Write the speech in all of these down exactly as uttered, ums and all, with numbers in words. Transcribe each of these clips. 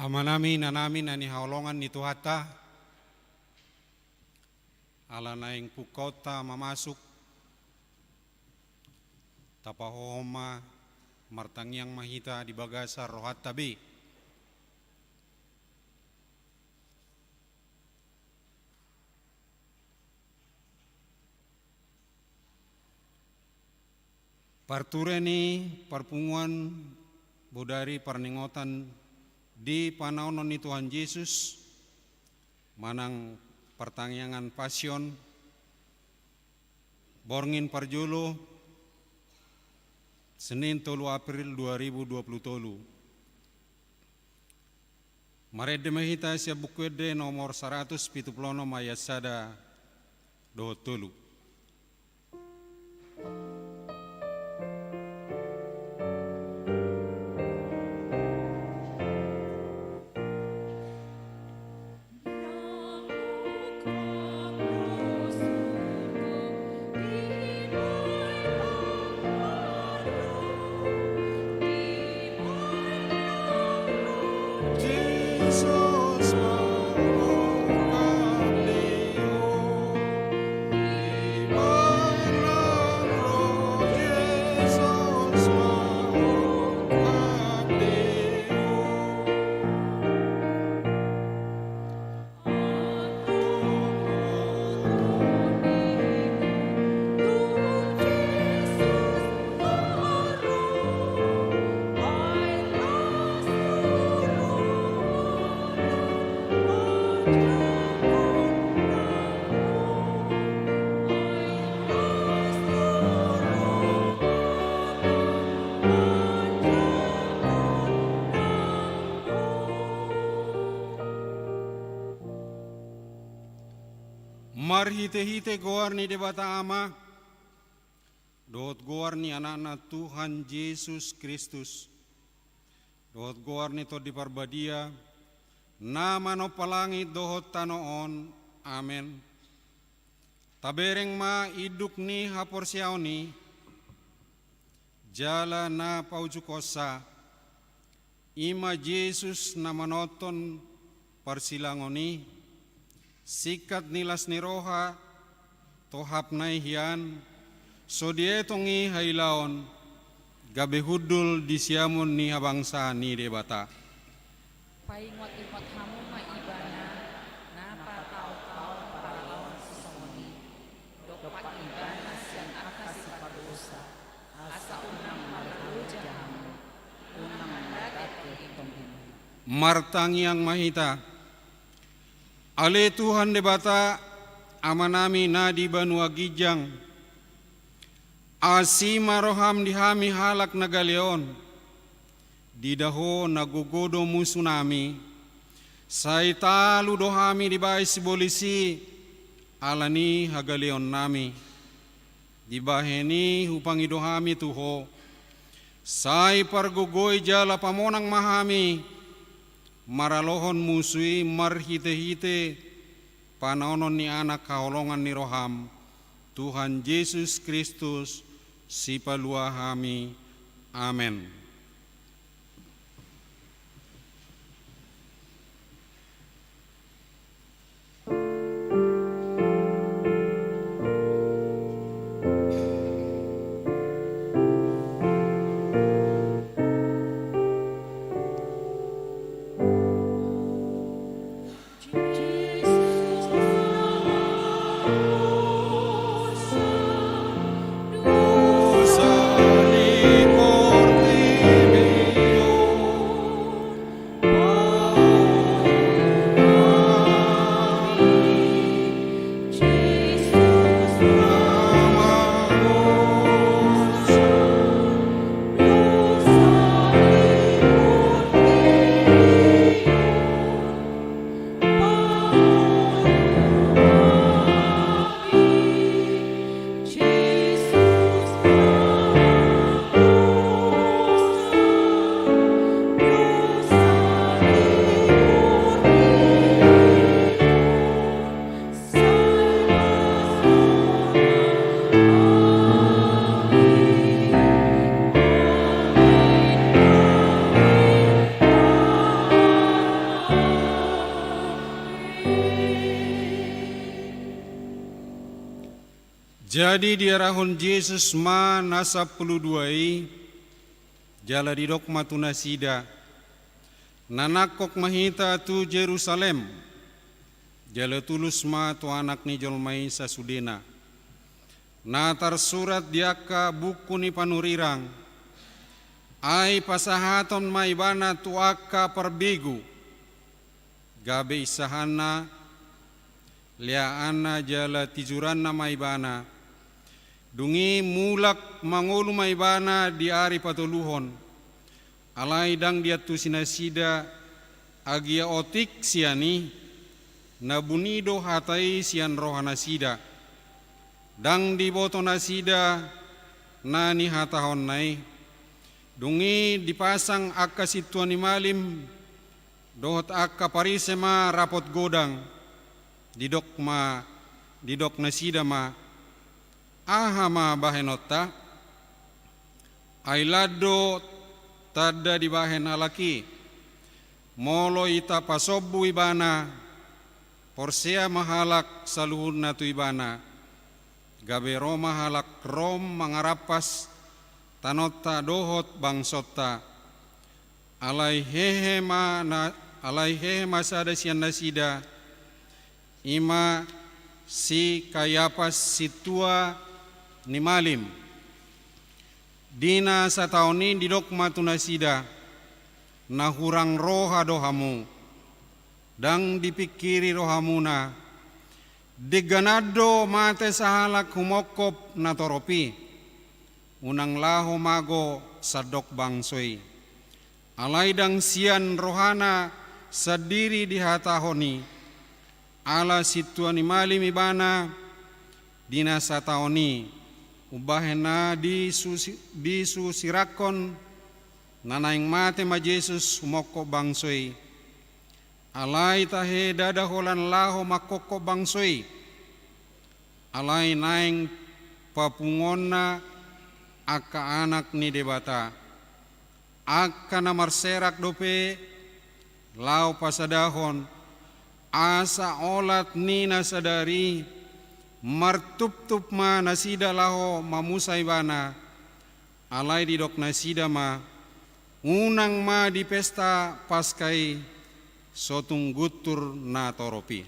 Amanami, inanami na hinaholongan ni Tuhanta, ala naeng pungkaonta mamasuk, tapahohom ma, martangiang ma hita di bagasan rohanta be. Parture ni parpunguan bodari parningotan di panaonon ni Tuhan Jesus manang partangiangan Pasion, borngin parjolo, Senin tolu April dua ribu dua puluh tolu. Marende ma hita sian Buku Ende nomor saratus pitu pulu onom ayat sada dohot tolu. Marhitehite goar ni Debata Ama, dohot goar ni Anakna Tuhan Jesus Kristus, dohot goar ni Tondi Parbadia, na manompa langit dohot tano on. Amen. Tabereng ma induk ni haporseaon i, jala na paujukkonsa, i ma Jesus na manongtong parsilangon i, singkat ni las ni roha, tohapna i hian, so dietong i hailaon, gabe hundul di siamun ni habangsa ni Debata. Paingot-ingot hamu ma Ibana, na pataon-taon paralaon sisongon i, dompak Ibana sian angka sipadosa, asa unang marloja hamu, unang mardatek tonggi. Martangiang ma hita. Ale Tuhan Debata, Amanami na di banua ginjang, asi ma roham di hami halak na gale on. Diida Ho na gogo do musunami, sai talu do hami dibahen sibolis i, ala ni hagaleonnami. Dibahen i hupangido hami tu Ho, sai pargogoi jala pamonang ma hami, maralohon musu i marhite-hite panaonon ni Anak haholongan ni roham, Tuhan Jesus Kristus, Sipalua hami. Amen. Jadi diarahon Jesus ma na sampulu dua i, jala didok ma tu nasida: Na nangkok ma hita tu Jerusalem, jala tulus ma tu Anak ni jolma i sasudena. Na tarsurat di angka buku ni panurirang, ai pasahaton ma ibana tu angka parbegu, gabe insahanna, leaanna jala tijuranna ma ibana. Dung i mulak mangolu ma ibana di ari patoluhon. Alai ndang diantusi nasida agia otik sian i, na buni do hata i sian rohanasida. Ndang diboto nasida na nihatahonna i. Dung i dipasang angka sintua ni malim dohot angka Parise ma rapot godang, didok ma, didok nasida ma: Aha ma bahenonta? Ai lan do tanda dibahen halak i. Molo ita pasombu ibana, porsea ma halak saluhutna tu ibana, gabe ro ma halak Rom mangarampas tanonta dohot bangsonta. Alai hehe ma na, alai hehe ma sada sian nasida, i ma si Kayapas sintua ni malim. Di na sataon i didok ma tu nasida: Na hurang roha do hamu, ndang dipingkiri rohamuna. Dengganan do mate sahalak humongkop na torop i. Unang laho mago sandok bangso i. Alai ndang sian rohana sandiri dihatahon i, ala sintua ni malim ibana. Di na sataon i, umbahen na disusi-, disusirangkon, na naeng mate ma Jesus humongkop bangso i. Alai tahe ndada holan laho manghophop bangso i, alai naeng papunguonna angka anak ni Debata. Angka na marserak dope laho pasadahon, asa olat ni na sadari i martuptup ma nasida laho mamusa ibana. Alai didok nasida ma: Unang ma di pesta Paska i, so tung guntur na torop i.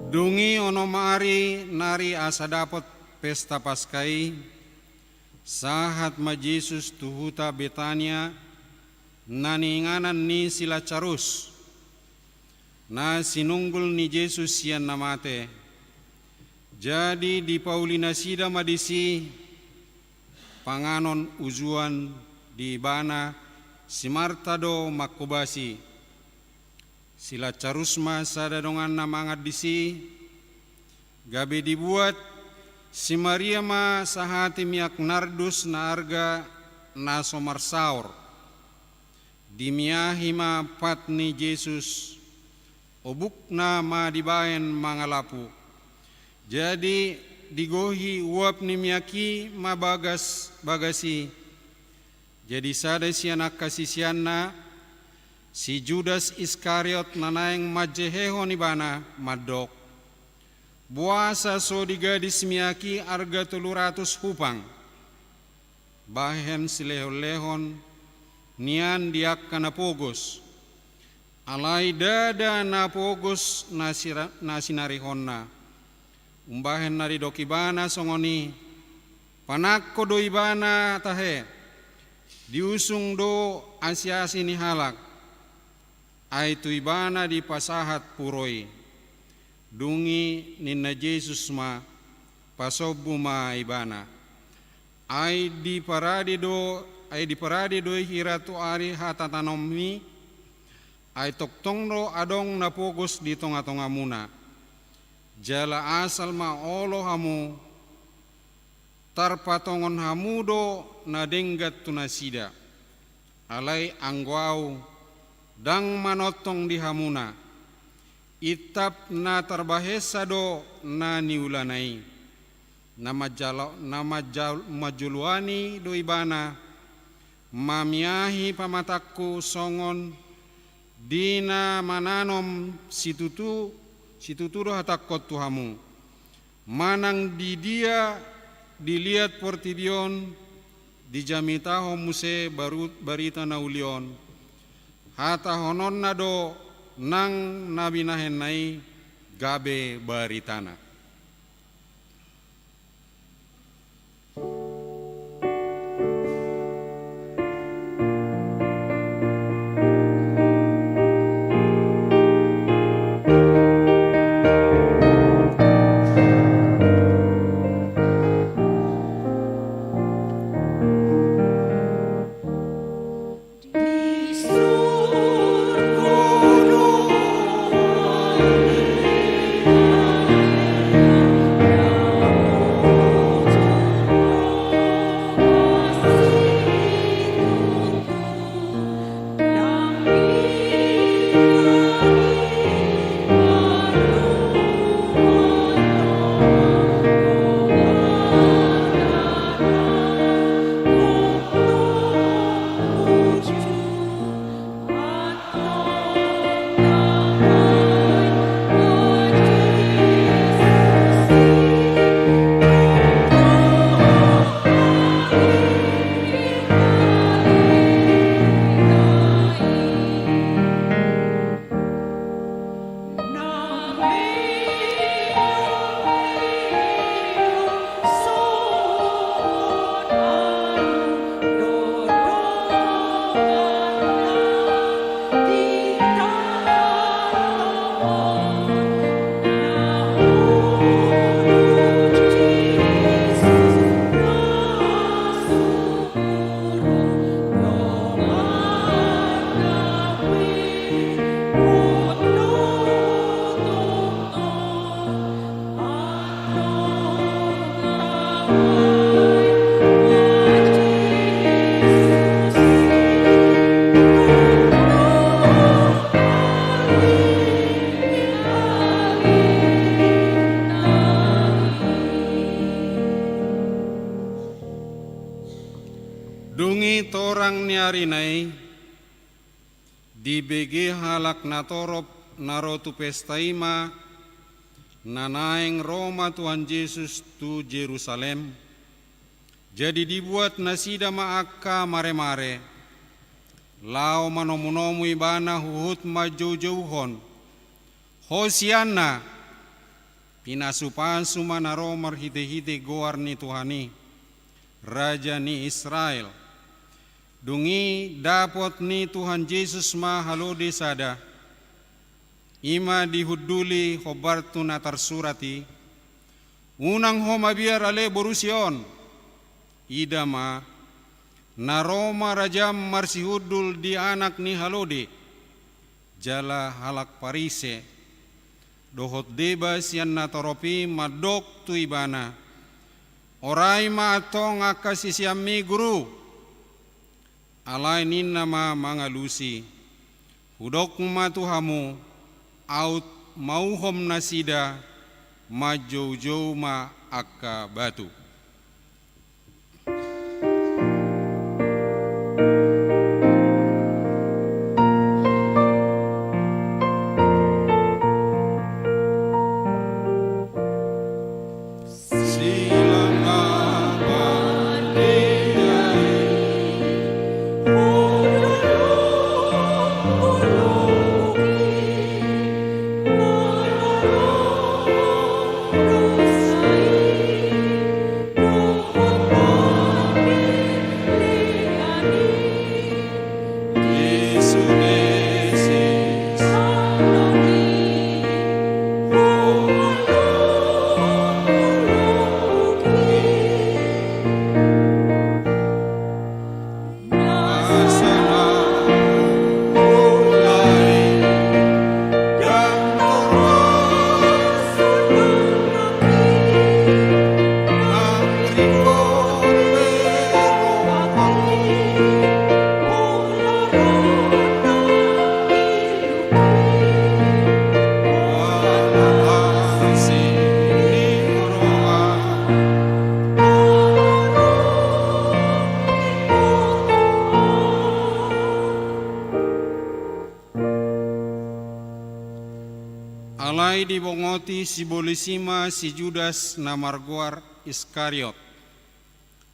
Dung i onom ari nari asa dapot pesta Paska i, sahat ma Jesus tu huta Betania, na niinganan ni si Lasarus, na sinunggul ni Jesus sian na mate. Jadi dipauli nasida ma disi panganon ujuan di ibana, si Marta do manghobasi. Si Lasarus ma sada donganna mangan disi. Gabe dibuat si Maria ma sahati miak nardus na arga na so marsaor. Dimiahi ma pat ni Jesus, obukna ma dibaen mangalapu. Jadi digohi uap ni miak i ma bagas, bagas i. Jadi sada sian angka siseanna, Si Judas Iskariot na naeng manjehehon ibana mandok: Boasa so digadis miak i arga tolu ratus hupang? Bahen silehonlehon nian di angka na pogos. Alai ndada na pogos na sira-, na sinarihonna. Umbahen na didok ibana songon i, panangko do ibana tahe, diusung do asiasi ni halak. Ai tu ibana dipasahat puro i. Dung i ninna Jesus ma: Pasombu ma ibana. Ai diparade do, ai diparade do hira tu ari hatatanom i, ai tongtong do adong na pogos di tongatongamuna. Jala asal ma olo hamu, tarpatongon hamu do na denggan tu nasida. Alai anggo ahu, ndang manongtong di hamuna. Intap na tarbahensa do na niulana i. Na manjalo-, na manjal-, manjoloani do ibana, mamiahi pamatangku songon di na mananom situtu, situtu do hatangkon tu hamu. Manang di dia diliat portibi on, dijamitahon muse baru-, barita na uli on. Hatahononna do nang na binahenna i gabe baritana. Dung i torang ni ari na i, dibege halak natorop na ro tu pesta i ma na naeng ro ma Tuhan Jesus tu Jerusalem. Jadi dibuat nasida ma angka maremare, laho manomunomu ibana huhut manjoujouhon: Hosianna! Pinasupasu ma na ro marhitehite goar ni Tuhan i, Raja ni Israel. Dung i dapot ni Tuhan Jesus ma halode sada, i ma dihunduli hombar tu na tarsurat i: Unang ho mabiar ale boru Sion. Ida ma, na ro ma rajam marsihundul di anak ni halode. Jala halak Parise dohot deba sian natorop i mandok tu ibana: Orai ma antong angka siseanmi, Guru. Alai ninna ma mangalusi: Hudok ma tu hamu, aut mauhom nasida, manjoujou ma angka batu. Oti sibolis i ma si Judas na margoar Iskariot,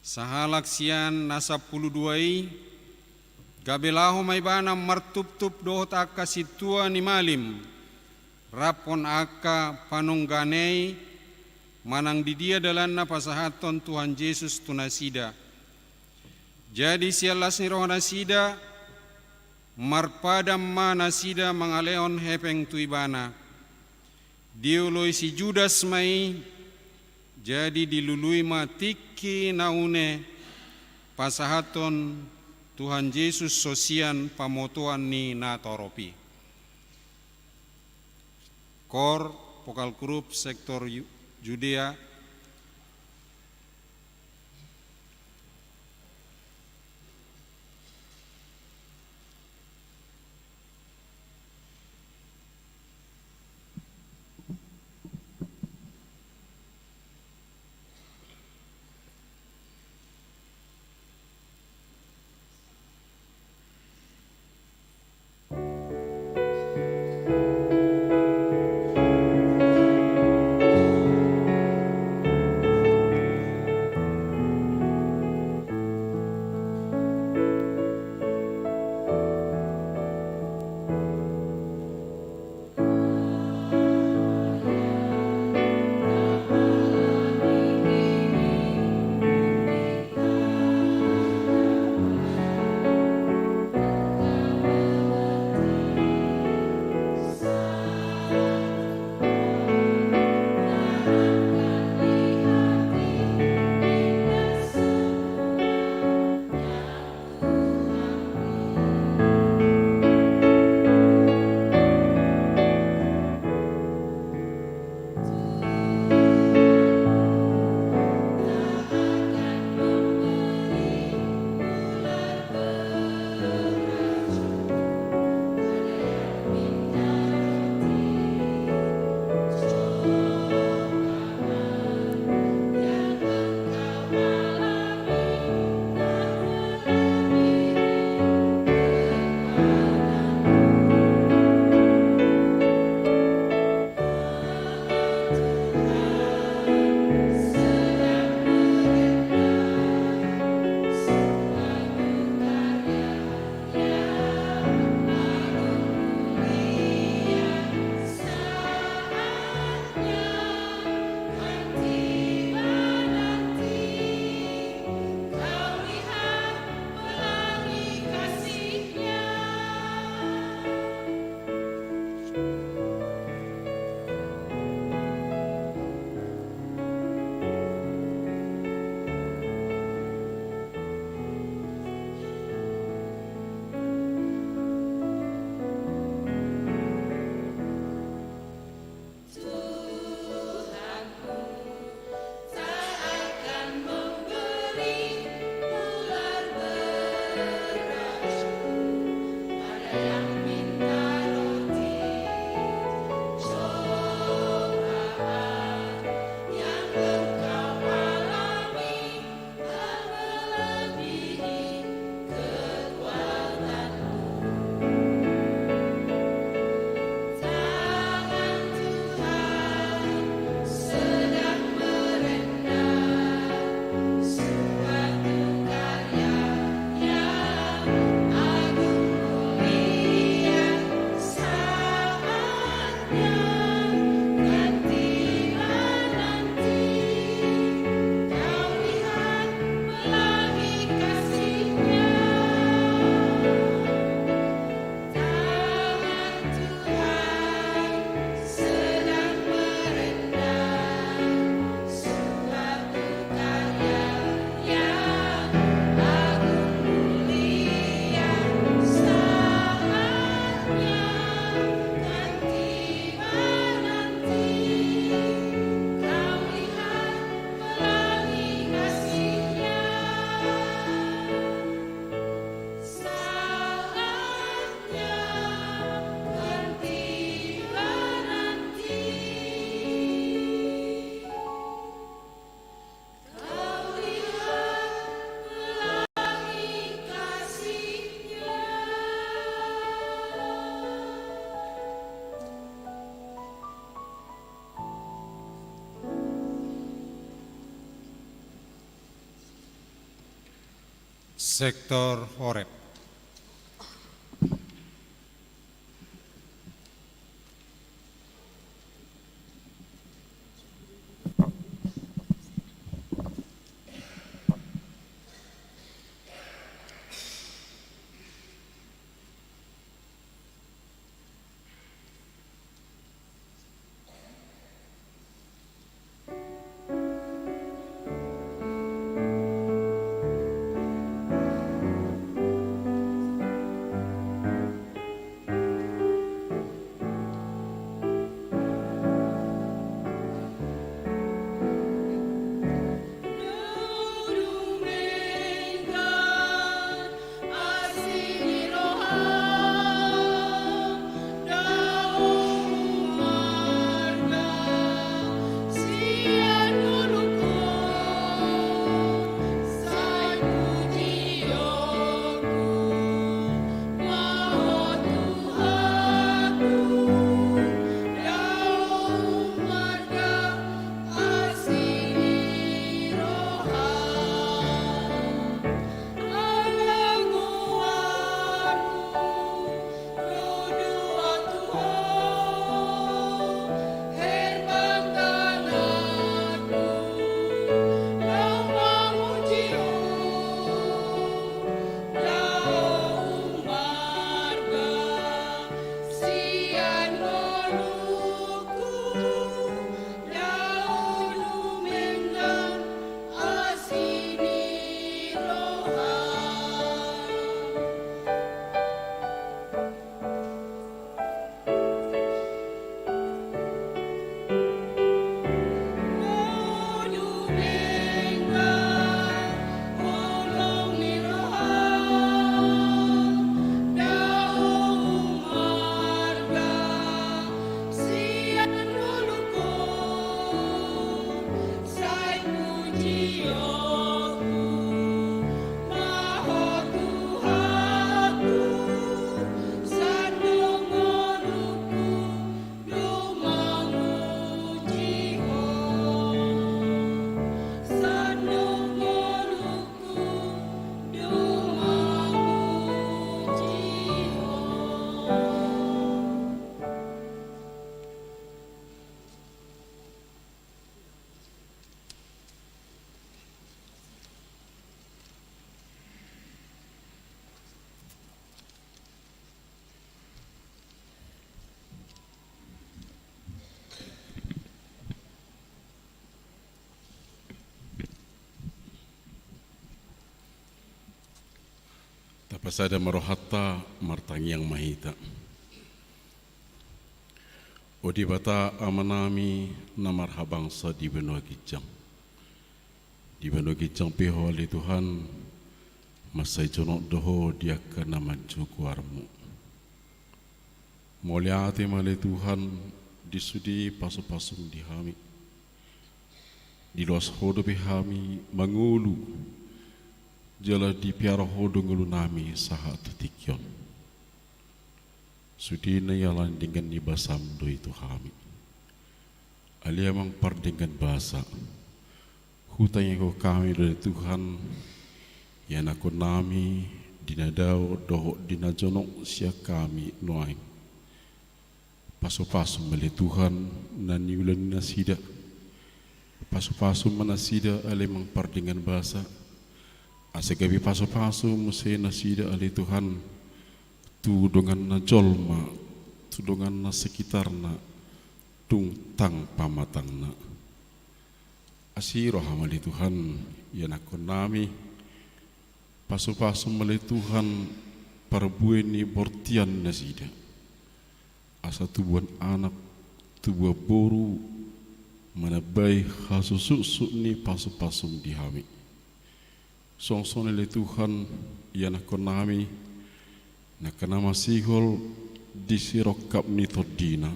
sahalak sian na sampulu dua i, gabe laho ma ibana martuptup dohot angka sintua ni malim, raphon angka panungganei, manang di dia dalanna pasahathon Tuhan Jesus tu nasida. Jadi sian las ni roha nasida, marpadan ma nasida mangalehon hepeng tu ibana. Dioloi si Judas ma i, jadi dilului ma tingki na une pasahathon Tuhan Jesus so sian pamotoan ni na torop i. Kor, vokal grup, sektor Yu-, Judea. Sektor Horeb. Tapasada ma rohanta, martangiang ma hita. O Debata Amanami na marhabangsa di banua ginjang, di banua ginjang pe Ho ale Tuhan, mansai jonok do Ho di angka na manjou goarMu. Mauliate ma ale Tuhan di sude pasupasuM di hami. Diloas Ho dope hami mangolu, jala dipiara Ho do ngolunami sahat tu tingki on. Sude na ialani denggan ni basaM do i tu hami. Ale Amang pardenggan basa, hutangihon hami do ale Tuhan ianakkonnami di na dao dohot di na jonok sian hami nuaeng. Pasupasu ma ale Tuhan na niula ni nasida. Pasupasu ma nasida ale Amang pardenggan basa, asa gabe pasupasu muse nasida ale Tuhan tu donganna jolma, tu donganna sekitarna, tung tang pamatangna. Asi rohaM ale Tuhan ianakkonnami. Pasupasu ma ale Tuhan parbue ni bortian nasida, asa tubuan anak, tubuan boru, manambai hasusuksuk ni pasupasu di hami. Songon i ale Tuhan ianakkonnami, na angka na masihol di sirongkap ni tondina.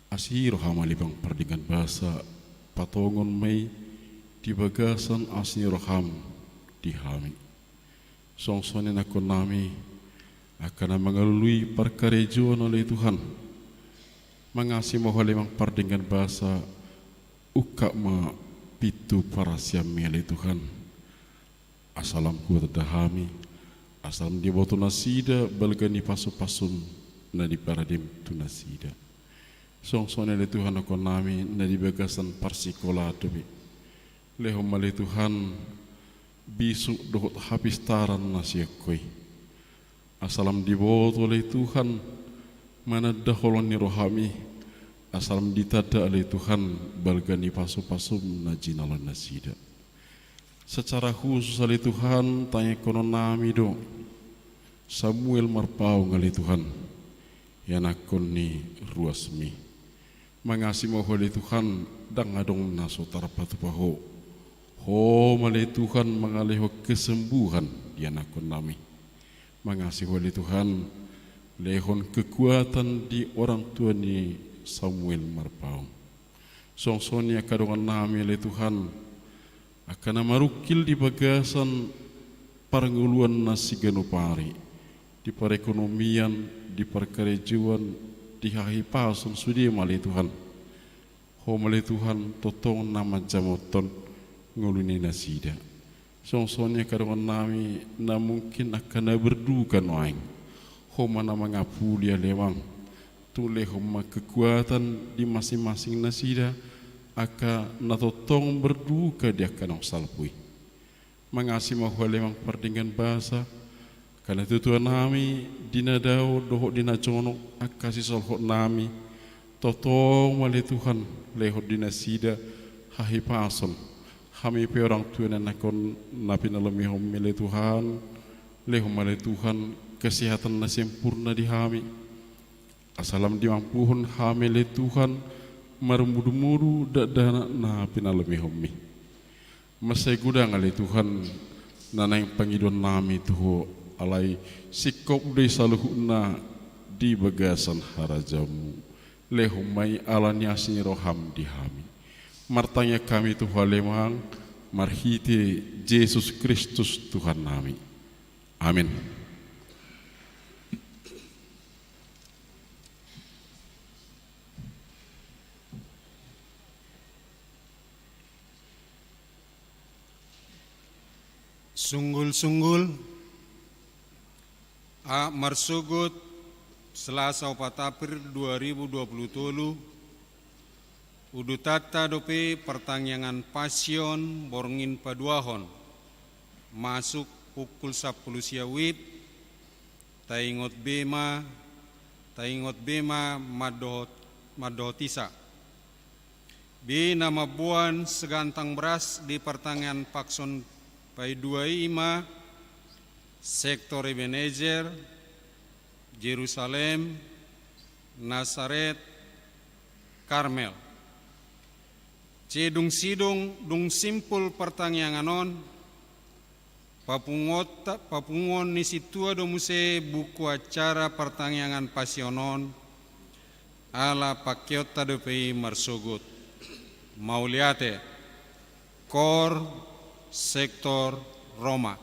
Asi rohaM ale Amang pardenggan basa, patongon ma i di bagasan asi ni rohaM di hami. Songon i ianakkonnami, angka na mangalului parkarejoan ale Tuhan, mangasi ma Ho ale Amang pardenggan basa, ungkap ma pintu parasianMi ale Tuhan. Asa lam huhatahon hami, asa lam diboto nasida balga ni pasupasum na diparadem tu nasida. Songon i ale Tuhan, angkanami na di bagasan parsikolaan dope, lehon ma ale Tuhan bisuk dohot hapistaran na sian Ho i. Asa lam diboto ale Tuhan mananda holong ni rohami, asa lam ditanda ale Tuhan balga ni pasupasum na jinalo nasida. Secara khusus ale Tuhan, tangiangkononnami do Samuel Marpaung ale Tuhan, ianakkon ni ruasmi. Mangasi ma Ho ale Tuhan, ndang adong na so tarpatupa Ho. Ho ma ale Tuhan mangalehon kesembuhan di anakkonnami. Mangasi Ho ale Tuhan, lehon kekuatan di orang tua ni Samuel Marpaung. Songon i angka dongannami ale Tuhan, angka na marungkil di bagasan parngoluan na siganup ari, di perekonomian, di parkarejoan, di hahipason, sude ma ale Tuhan. Ho ma ale Tuhan tongtong na manjamothon ngolu ni nasida. Songon i angka dongannami na mungkin angka na berduka nuaeng, Ho ma na mangapuli ale Amang. Tung lehon ma kekuatan di masing-masing nasida angka na tongtong berduka di angka naung salpu i. Mangasi ma Ho ale Amang pardenggan basa, angka natuatuanami di na dao dohot di na jonok, angka sisolhotnami, tongtong ma ale Tuhan lehon di nasida hahipason. Hami pe orang tua ni anakkon na pinalumehonmi ale Tuhan, lehon ma ale Tuhan kesehatan na sempurna di hami. Asa lam dimampuhon hami ale Tuhan marmudumudu dakdanak na pinalumehonmi. Mansai godang ale Tuhan na naeng pangidoannami tu Ho, alai singkop do i saluhutna di bagasan harajaonmu. Lehon ma i ala ni asi ni roham di hami. Martangiang hami tu Ho ale Amang, marhite Jesus Kristus Tuhannami. Amin. Sunggul-sunggul, a, marsogot Selasa opat April dua ribu dua puluh tolu, udutanta dope partangiangan Pasion borngin paduahon, masuk pukul sampulu sia wib, taingot be ma, taingot be ma mandohot, mandohotisa. Be na mamboan segantang beras di partangiangan Pasion paidua i ma sektor Ebenezer, Jerusalem, Nasaret, Karmel. Sai dung sidung, dung simpul partangiangan on, papunguonta, papunguon ni sintua do muse buku acara partangiangan Pasion on, ala pangkeonta dope i marsogot. Mauliate. Kor sektor Roma.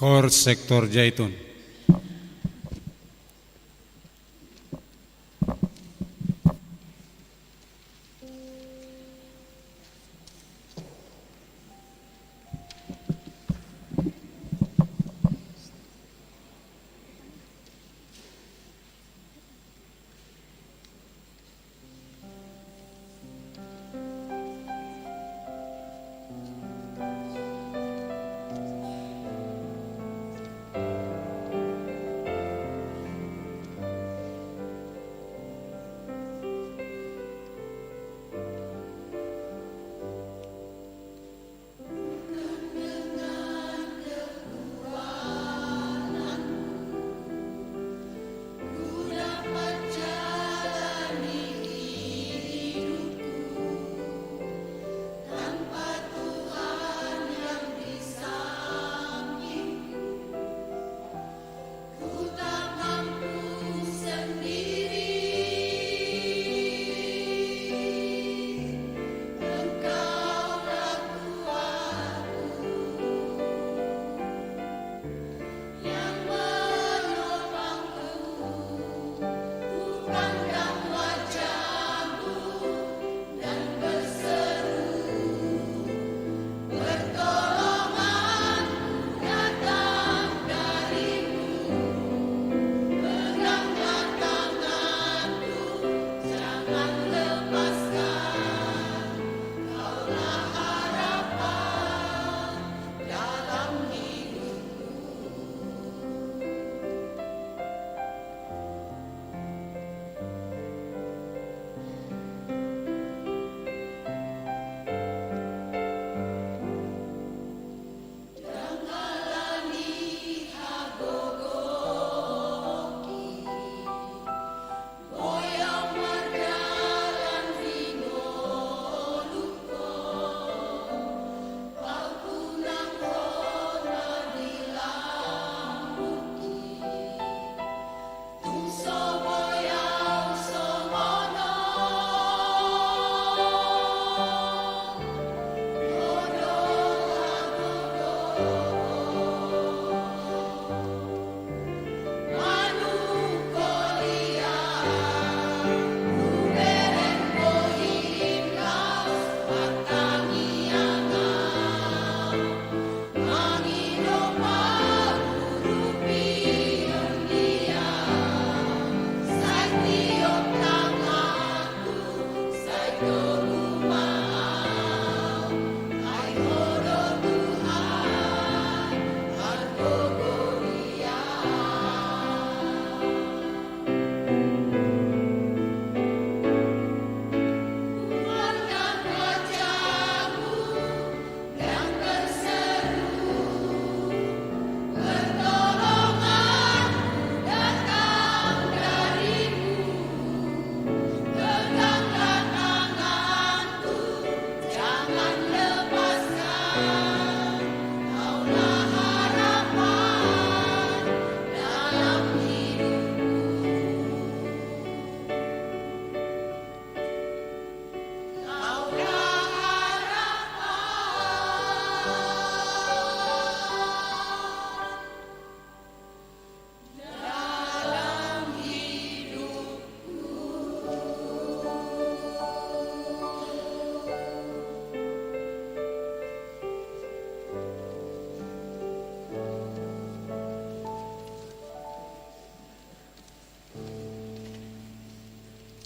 Kor Sektor Jaitun.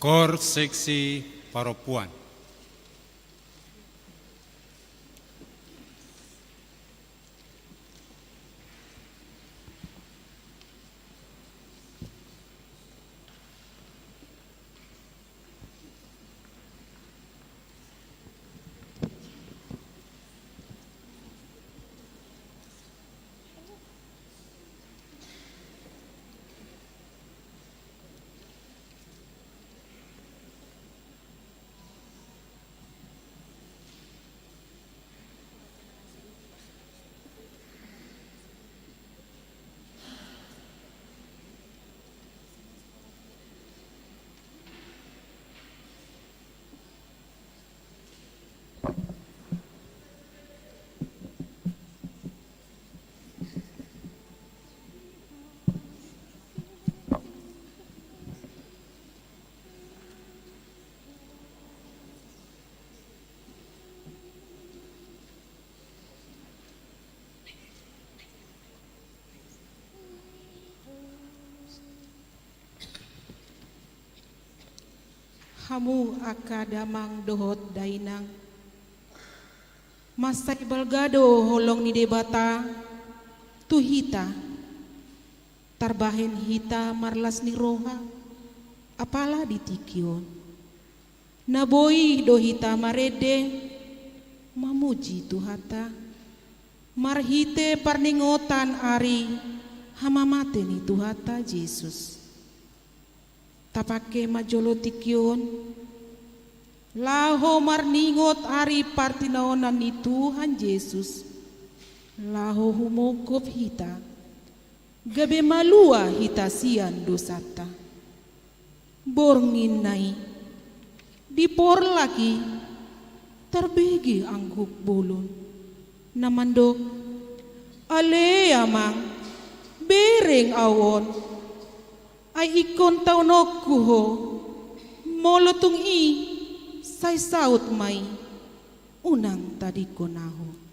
Kor Seksi Parompuan. Hamu angka damang dohot dainang, mansai balga do holong ni Debata tu hita. Tarbahen hita marlas ni roha, apala di tingki on. Na boi do hita marende, mamuji Tuhanta, marhite parningotan ari hamamate ni Tuhanta Jesus. Tapangke ma jolo tingki on, laho marningot ari partinaonan ni Tuhan Jesus, laho humongkop hita, gabe malua hita sian dosanta. Borngin na i, di porlak i, tarbege angguk bolon, na mandok: Ale Amang, bereng ahu on, ai ingkon taononku ho, molo tung i, sai saut ma i, unang tadingkon ahu.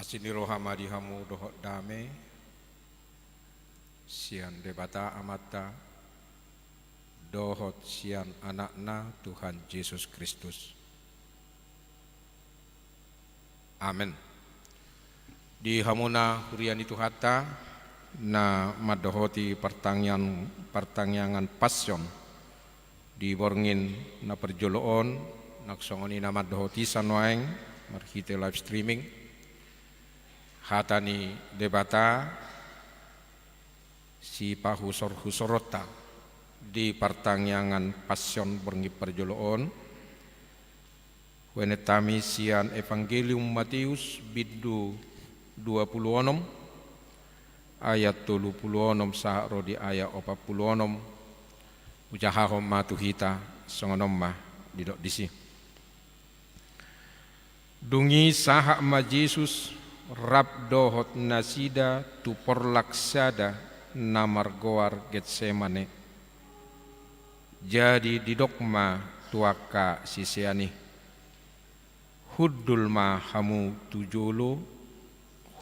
Asi ni roha ma di hamu dohot dame sian Debata Amanta dohot sian Anakna Tuhan Jesus Kristus. Amen. Di hamuna huria ni Tuhanta na mandohoti partangiang-, partangiangan Passion di borngin na parjolo on, nang songon i na mandohoti sa nuaeng marhite live streaming, hata ni Debata sipahusor-husoronta di partangiangan Passion borngin parjolo on. Hueneta hami sian Evangelium Mateus bindu dua pulu onom, ayat tolu pulu onom sahat ro di ayat opat pulu onom. Hujahahon ma tu hita, songon on ma didok disi. Dung i sahat ma Jesus rap dohot nasida tu porlak sada na margoar Getsemane. Jadi didok ma tu angka sisean i: Hundul ma hamu tu jolo,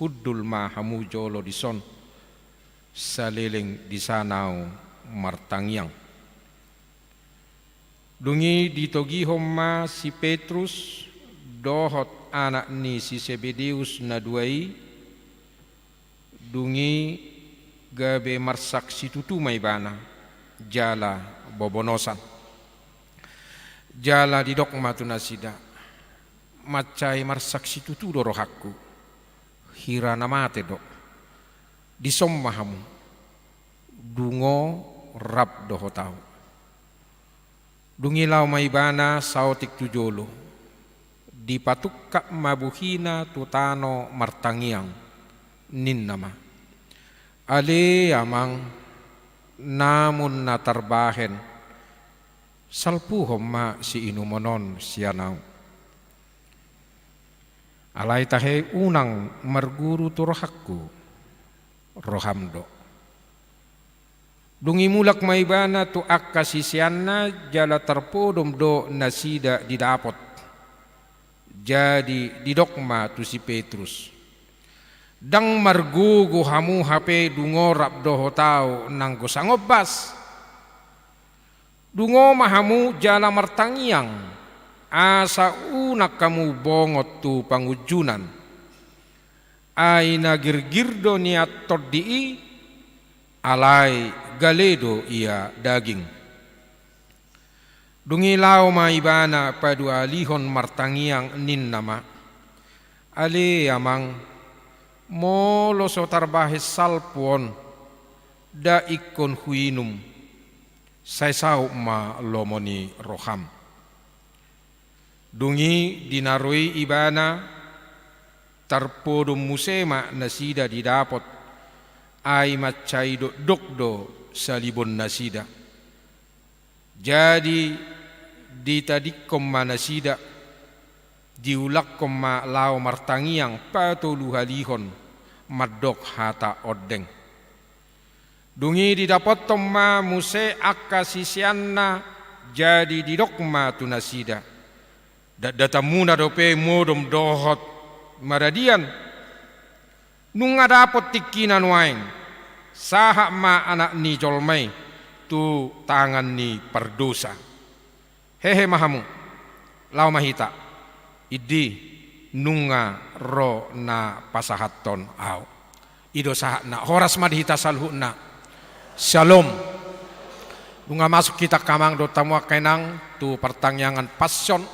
hundul ma hamu jolo dison, saleleng dison ahu martangiang. Dung i ditogihon ma si Petrus dohot anak ni si Sebedeus na dua i, dung i gabe marsaksi tutu ma ibana jala bobonosan. Jala didok ma tu nasida: Mansai marsaksi tutu do rohangku, hira na mate do. Dison ma hamu, dungo rap dohot ahu. Dung i laho ma ibana saotik tu jolo, dipatungkap ma bohina tu tano martangiang, ninna ma: Ale Amang, namun na tarbahen, salpuhon ma siinumon on sian ahu. Alai tahe unang marguru tu rohangku, roham do. Dung i mulak ma ibana tu angka siseanna jala tarpodom do nasida didapot. Jadi didok ma tu si Petrus: Ndang margogo hamu hape dungo rap dohot ahu nanggo sangombas? Dungo ma hamu jala martangiang, asa unang hamu bongot tu pangunjunan. Ai na girgir do nian tondi i, alai gale do ia daging. Dung i laho ma ibana paduahalihon martangiang, ninna ma: Ale Amang, molo so tarbahen salpu on, nda ingkon huinum, sai saut ma lomo ni roham. Dung i di na ro i ibana, tarpodom muse ma nasida didapot, ai mansai dokdok do salibon nasida. Jadi ditadingkon ma nasida, diulakhon ma laho martangiang patoluhalihon mandok hata ondeng. Dung i didapothon ma muse angka siseanna, jadi didok ma tu nasida: Datdatanmuna dope modom dohot maradian? Nunga dapot tingkina nuaeng, sahat ma Anak ni jolma i tu tangan ni pardosa. Hehe ma hamu, laho ma hita. Indi, nunga ro na pasahathon ahu. I do sahatna. Horas ma di hita saluhutna. Syalom. Nunga masuk hita angka amang dohot hamu angka inang tu partangiangan Passion.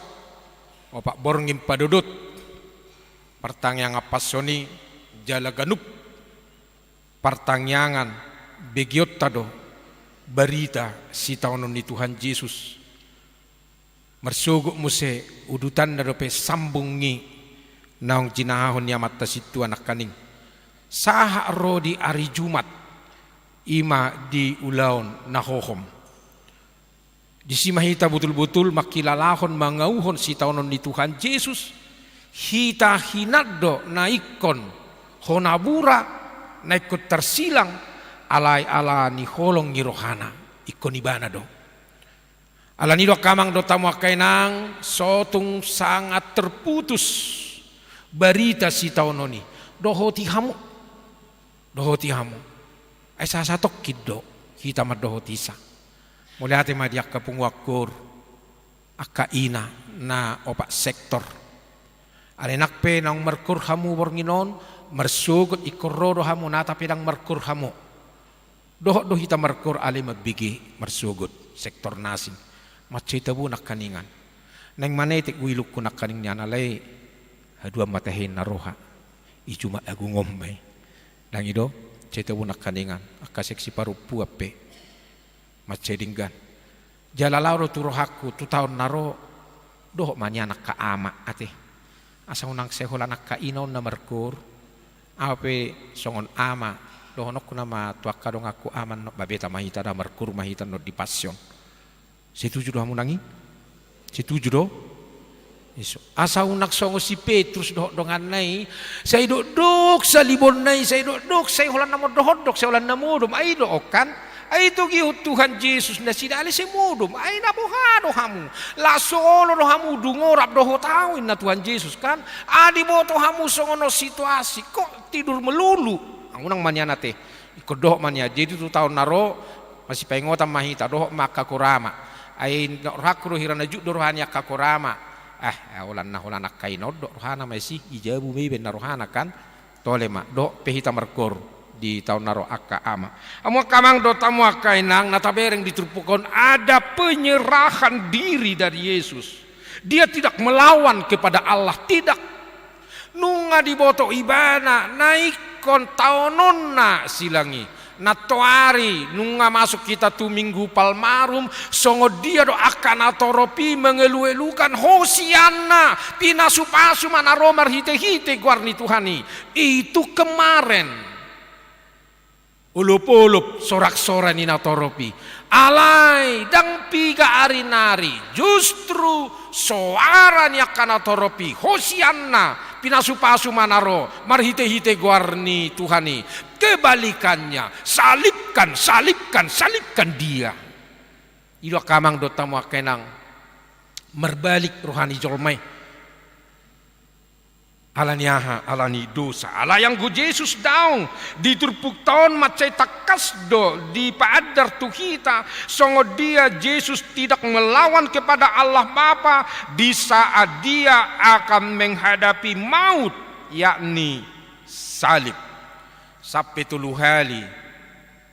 Opat borngin padodot partangiangan Passion i, jala ganup partangiangan begeonta do barita sitaonon ni Tuhan Jesus. Marsogot muse udutanna dope sambung i naung jinahahon ni Amanta Sintua nangkaning, sahat ro di ari Jumat, i ma di ulaon na hohom. Disi ma hita botul-botul mangkilalahon, mangauhon sitaonon ni Tuhan Jesus. Hita hinan do na ingkon hona bura, na ingkon tarsilang, alai ala ni holong ni rohana, ingkon ibana do. Ala ni do angka amang dohot hamu angka inang, so tung sangat terputus barita sitaonon i. Dohoti hamu. Dohoti hamu. Ai sasatongkin do hita mandohoti sa. Mauliate ma di angka punguan koor, angka ina na opat sektor. Alai nang pe naung markoor hamu borngin on, marsogot ingkon ro do hamu, nata pe ndang markoor hamu. Dohot do hita markoor alai mambege marsogot sektor na asing. Mansai tabo nangkaningan. Naeng manetek do ilungku nangkaning nian alai haduan ma tahe na roha. I cuma agung on ma i. Ndang i do, mansai tabo nangkaningan. Angka seksi parompuan pe. Mansai denggan. Jala laho do tu rohangku, tu taon na ro, dohot ma nian angka ama, ate. Asa unang sai holan angka ina on na markoor, au pe songon ama, dohononku nama tu angka donganku ama, ba beta ma hita da markoor ma hita non di Passion. Setuju do hamu nang i? Setuju do? Iso. Asa unang songon si Petrus dohot donganna i, sai dokdok salibonna i, sai dokdok, sai holan na mondohondok, sai holan na modom, ai do on kan? Ai togihon Tuhan Jesus nasida alai sai modom, ai na boha do hamu? Las olo do hamu, dung rap dohot au, inna Tuhan Jesus kan? Ai diboto hamu songon on situasi, kok tidur melulu? Unang ma nian ate. Ingkon dohot ma nian, jadi tu taon na ro, masipaingotan ma hita, dohot ma angka koor ama. Ai na rohangku do hira na juk do roha ni angka koor ama. Eh, holan na holan angka ina on do rohana ma i, i jabu ma i baen na rohana kan. Tole ma, dohot pe hita markoor di taon na ro angka ama. Hamu angka amang dohot hamu angka inang, na tabereng di turpuk on ada penyerahan diri dari Yesus. Dia tidak melawan kepada Allah, tidak. Nunga diboto ibana na ingkon taononna silang i. Nantoari nunga masuk hita tu Minggu Palmarum, songon dia do angka natorop i mengeluh-eluhkan Hosianna, pinasupasu ma na ro marhite-hite goar ni Tuhan i. Itu kemarin. Olop-olop sorak-sorai ni natorop i. Alai ndang piga ari nari, justru soara ni angka natorop i, Hosianna, pinasupasu ma na ro marhite-hite goar ni Tuhan i. Kebalikannya, salibkan, salibkan, salibkan dia. I do angka amang dohot hamu angka inang, marbalik roha ni jolma i. Ala ni aha? Ala ni dosa. Alai anggo Jesus daong di turpukta on, mansai tangkas do dipaandar tu hita, songon dia Jesus tidak melawan kepada Allah Bapa di saat dia akan menghadapi maut, yakni salib. Sampe tolu hali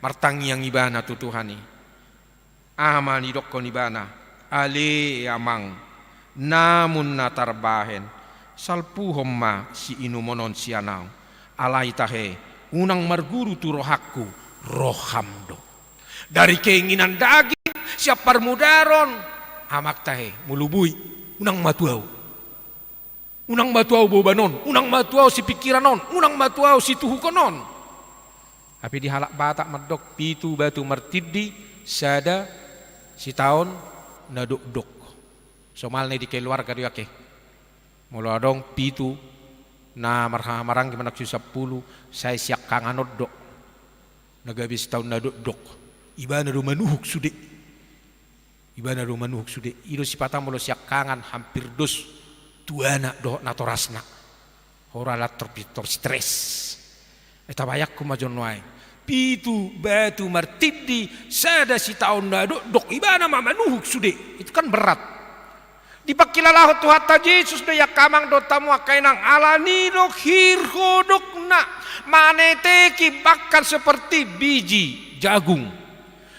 martangiang ibana tu Tuhan i. Aha ma nidokkon ibana? Ale Amang, namun na tarbahen, salpuhon ma siinumon on sian ahu. Alai tahe, unang marguru tu rohangku, roham do. Dari keinginan daging, sian parmudaron, Amang tahe, molo boi, unang ma tu ahu. Unang ma tu ahu boban on, unang ma tu ahu sipingkiran on, unang ma tu ahu situhukon on. Hape di halak Batak mandok pitu batu martindi, sada sitaon na dokdok. Somalna i di keluarga do i ate. Molo adong pitu na marhaha maranggi manang siusampulu, sai siangkangan on do. Na gabe sitaon na dokdok. Ibana do manuhuk sude. Ibana do manuhuk sude. I do sipata molo siangkangan hampir dos tu anak dohot natorasna. Hora lan torpintor stres. Ai tabayangkon ma jo nuaeng. Pitu batu martindi, sada sitaon na dokdok, ibana ma manuhuk sude. Itu kan berat. Dipangkilalahon Tuhanta Jesus do i angka amang dohot hamu angka inang, ala ni do hir hodokna maneteki bahkan seperti biji jagung.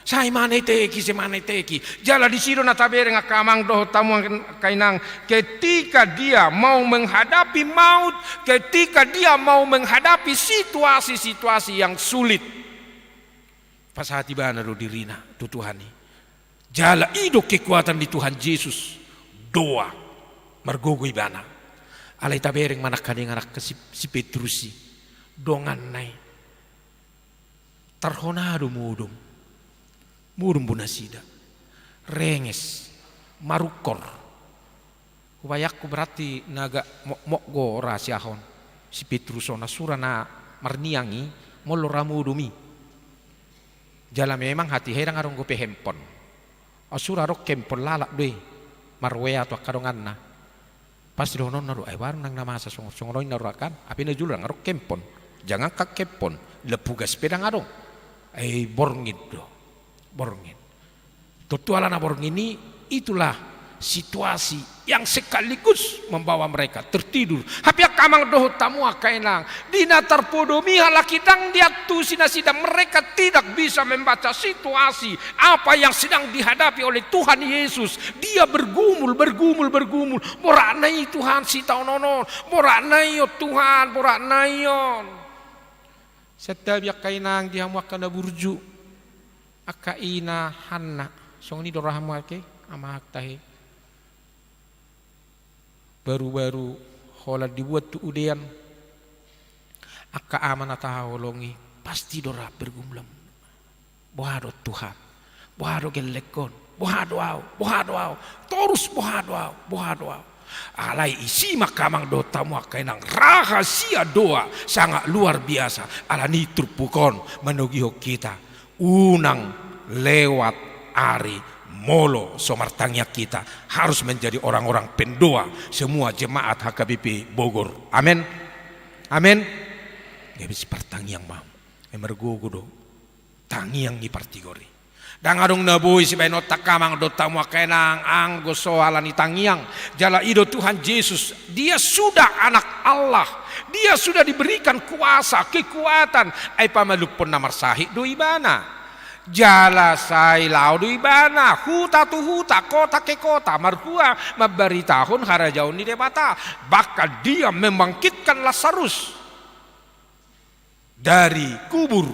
Sai maneteki, sai maneteki. Jala disi do na tabereng angka amang dohot hamu angka inang, ketika dia mau menghadapi maut, ketika dia mau menghadapi situasi-situasi yang sulit, pasahat ibana do dirina tu Tuhan i. Jala i do kekuatan ni Tuhan Jesus, doa, margogo ibana. Alai tabereng ma nangkaningan angka si, si Petrus i, donganna i. Tarhona do modom. Modom do nasida. Renges. Marungkor. Hubayangkon berarti na agak mokmok do ra sian on. Si Petrus on, sura na marniang i, molo ra modom i. Jala memang hatiha i ndang adong dope handphone. Sura adong handphone lalap do i. Mar-WA tu angka donganna. Pasti dohononna do, ai barang nang na masa songon songon on i na roa kan, hape na jolo ndang adong handphone, jangankan handphone, lampu gas pe ndang adong. Ai borngin do, borngin. Tontu ala na borngin i, itulah situasi yang sekaligus membawa mereka tertidur. Hape angka amang dohot hamu angka inang, di na tarpodomi halak i ndang diantusi nasida, mereka tidak bisa membaca situasi apa yang sedang dihadapi oleh Tuhan Yesus. Dia bergumul, bergumul, bergumul. Boratna i Tuhan sitaonon on. Boratna i on Tuhan, boratna i on. Santabi angka inang di hamu angka na burju. Angka ina Hanna. Songon i do rohamu ate, amanta he. Baru-baru holan dibuat tu udean. Angka ama na tahaholongi, pasti do rap bergumulan. Boha do Tuhan? Boha do gellengkon? Boha do ahu? Boha do ahu? Torus boha do ahu? Boha do ahu? Alai isi ma angka amang dohot hamu angka inang, rahasia doa sangat luar biasa. Alani turpuk on manogihon hita. Unang lewat ari molo so martangiang hita, harus menjadi orang-orang pendoa semua jemaat H K B P Bogor. Amin. Amin. Gabe sipartangiang ma. Ai margogo do tangiang ni partigor i. Ndang adong na boi sibahenonta angka amang dohot hamu angka inang anggo so ala ni tangiang. Jala i do Tuhan Jesus, dia sudah anak Allah. Dia sudah diberikan kuasa, kekuatan. Ai pamalumhon na marsahit do ibana. Jala sai laho do ibana huta tu huta, kota ke kota, marhua mambaritahon harajaon ni Debata. Bahkan dia membangkitkan Lazarus dari kubur.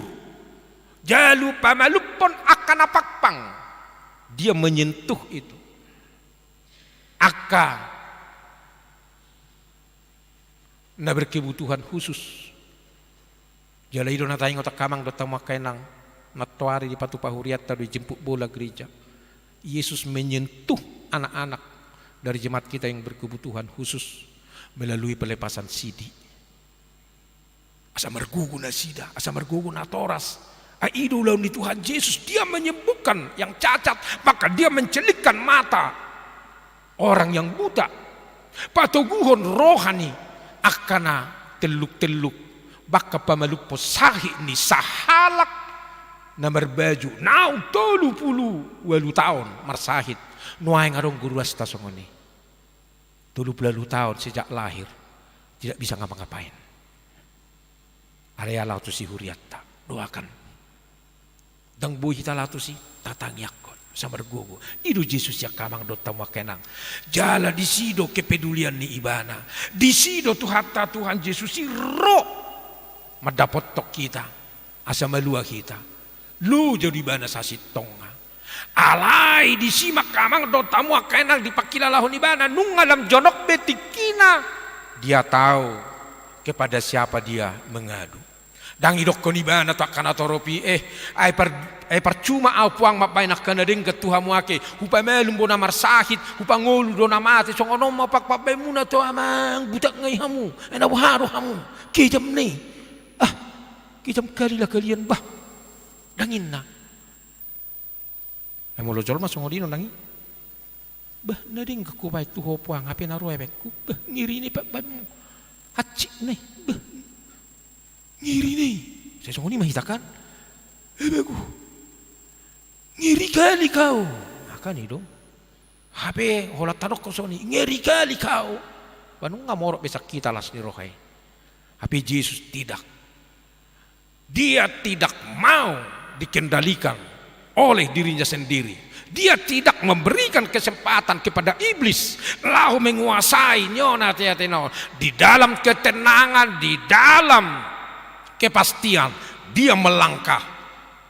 Jala pamalumhon angka na pangpang. Dia menyentuh itu. Angka na berkebutuhan khusus. Jala i do na taingot angka amang dohot hamu angka inang, nantoari dipatupa hurianta do i jemput bola gereja. Yesus menyentuh anak-anak dari jemaat kita yang berkebutuhan khusus melalui pelepasan sidi. Asa margogo nasida, asa margogo natoras. Ai i do ulaon ni Tuhan Jesus, dia menyembuhkan yang cacat, bahkan dia mencelingkan mata orang yang buta. Patoguhon roha ni angka na telluk-telluk, bahkan pamalumhon sahit ni sahalak na marbaju naung tolu pulu ualu taon marsahit. Nuaeng adong guru asta songon i. Tolu pulu ualu taon sejak lahir, tidak bisa ngapa-ngapain. Alai laho tusi hurianta, doakan. Ndang boi hita laho tusi, tatangiangkon, asa margogo. I do Jesus i angka amang dohot hamu angka inang. Jala disi do kepedulian ni ibana. Disi do Tuhanta Tuhan Jesus i ro mandapothon hita. Asa malua hita. Loja do ibana sasintongna. Alai disi ma angka amang dohot hamu angka inang dipangkilalahon ibana, nunga lam jonok be tingkina. Dia tahu kepada siapa dia mengadu. Ndang idokkon ibana tu angka natorop i, eh, ai par, ai parcuma ahu puang mambahen angka na denggan tu hamu ate, hupamalum do na marsahit, hupangolu do na mate, songon on ma pang pambahenmuna tu amang, butak ngai hamu, ai na boha do hamu, kejam nai. Ah, kejam kali lah kalian bah. Ndang inna. Ai molo jolma songon i do ndang i. Bah, na denggan hubahen tu ho puang, hape na ro ebengku. Bah, ngeri nai pambahenmu. Hansit nai. Bah, ngeri nai. Sai songon i ma hita kan. Ebengku. Ngeri kali kau. Nah, kan i do. Hape holan tadokkon songon i, ngeri kali kau. Bah, nunga morot be sian hita las ni roha i. Hape Jesus tidak. Dia tidak mau dikendalikan oleh dirinya sendiri. Dia tidak memberikan kesempatan kepada iblis laho menguasai nion ateatena on. Di dalam ketenangan, di dalam kepastian, dia melangkah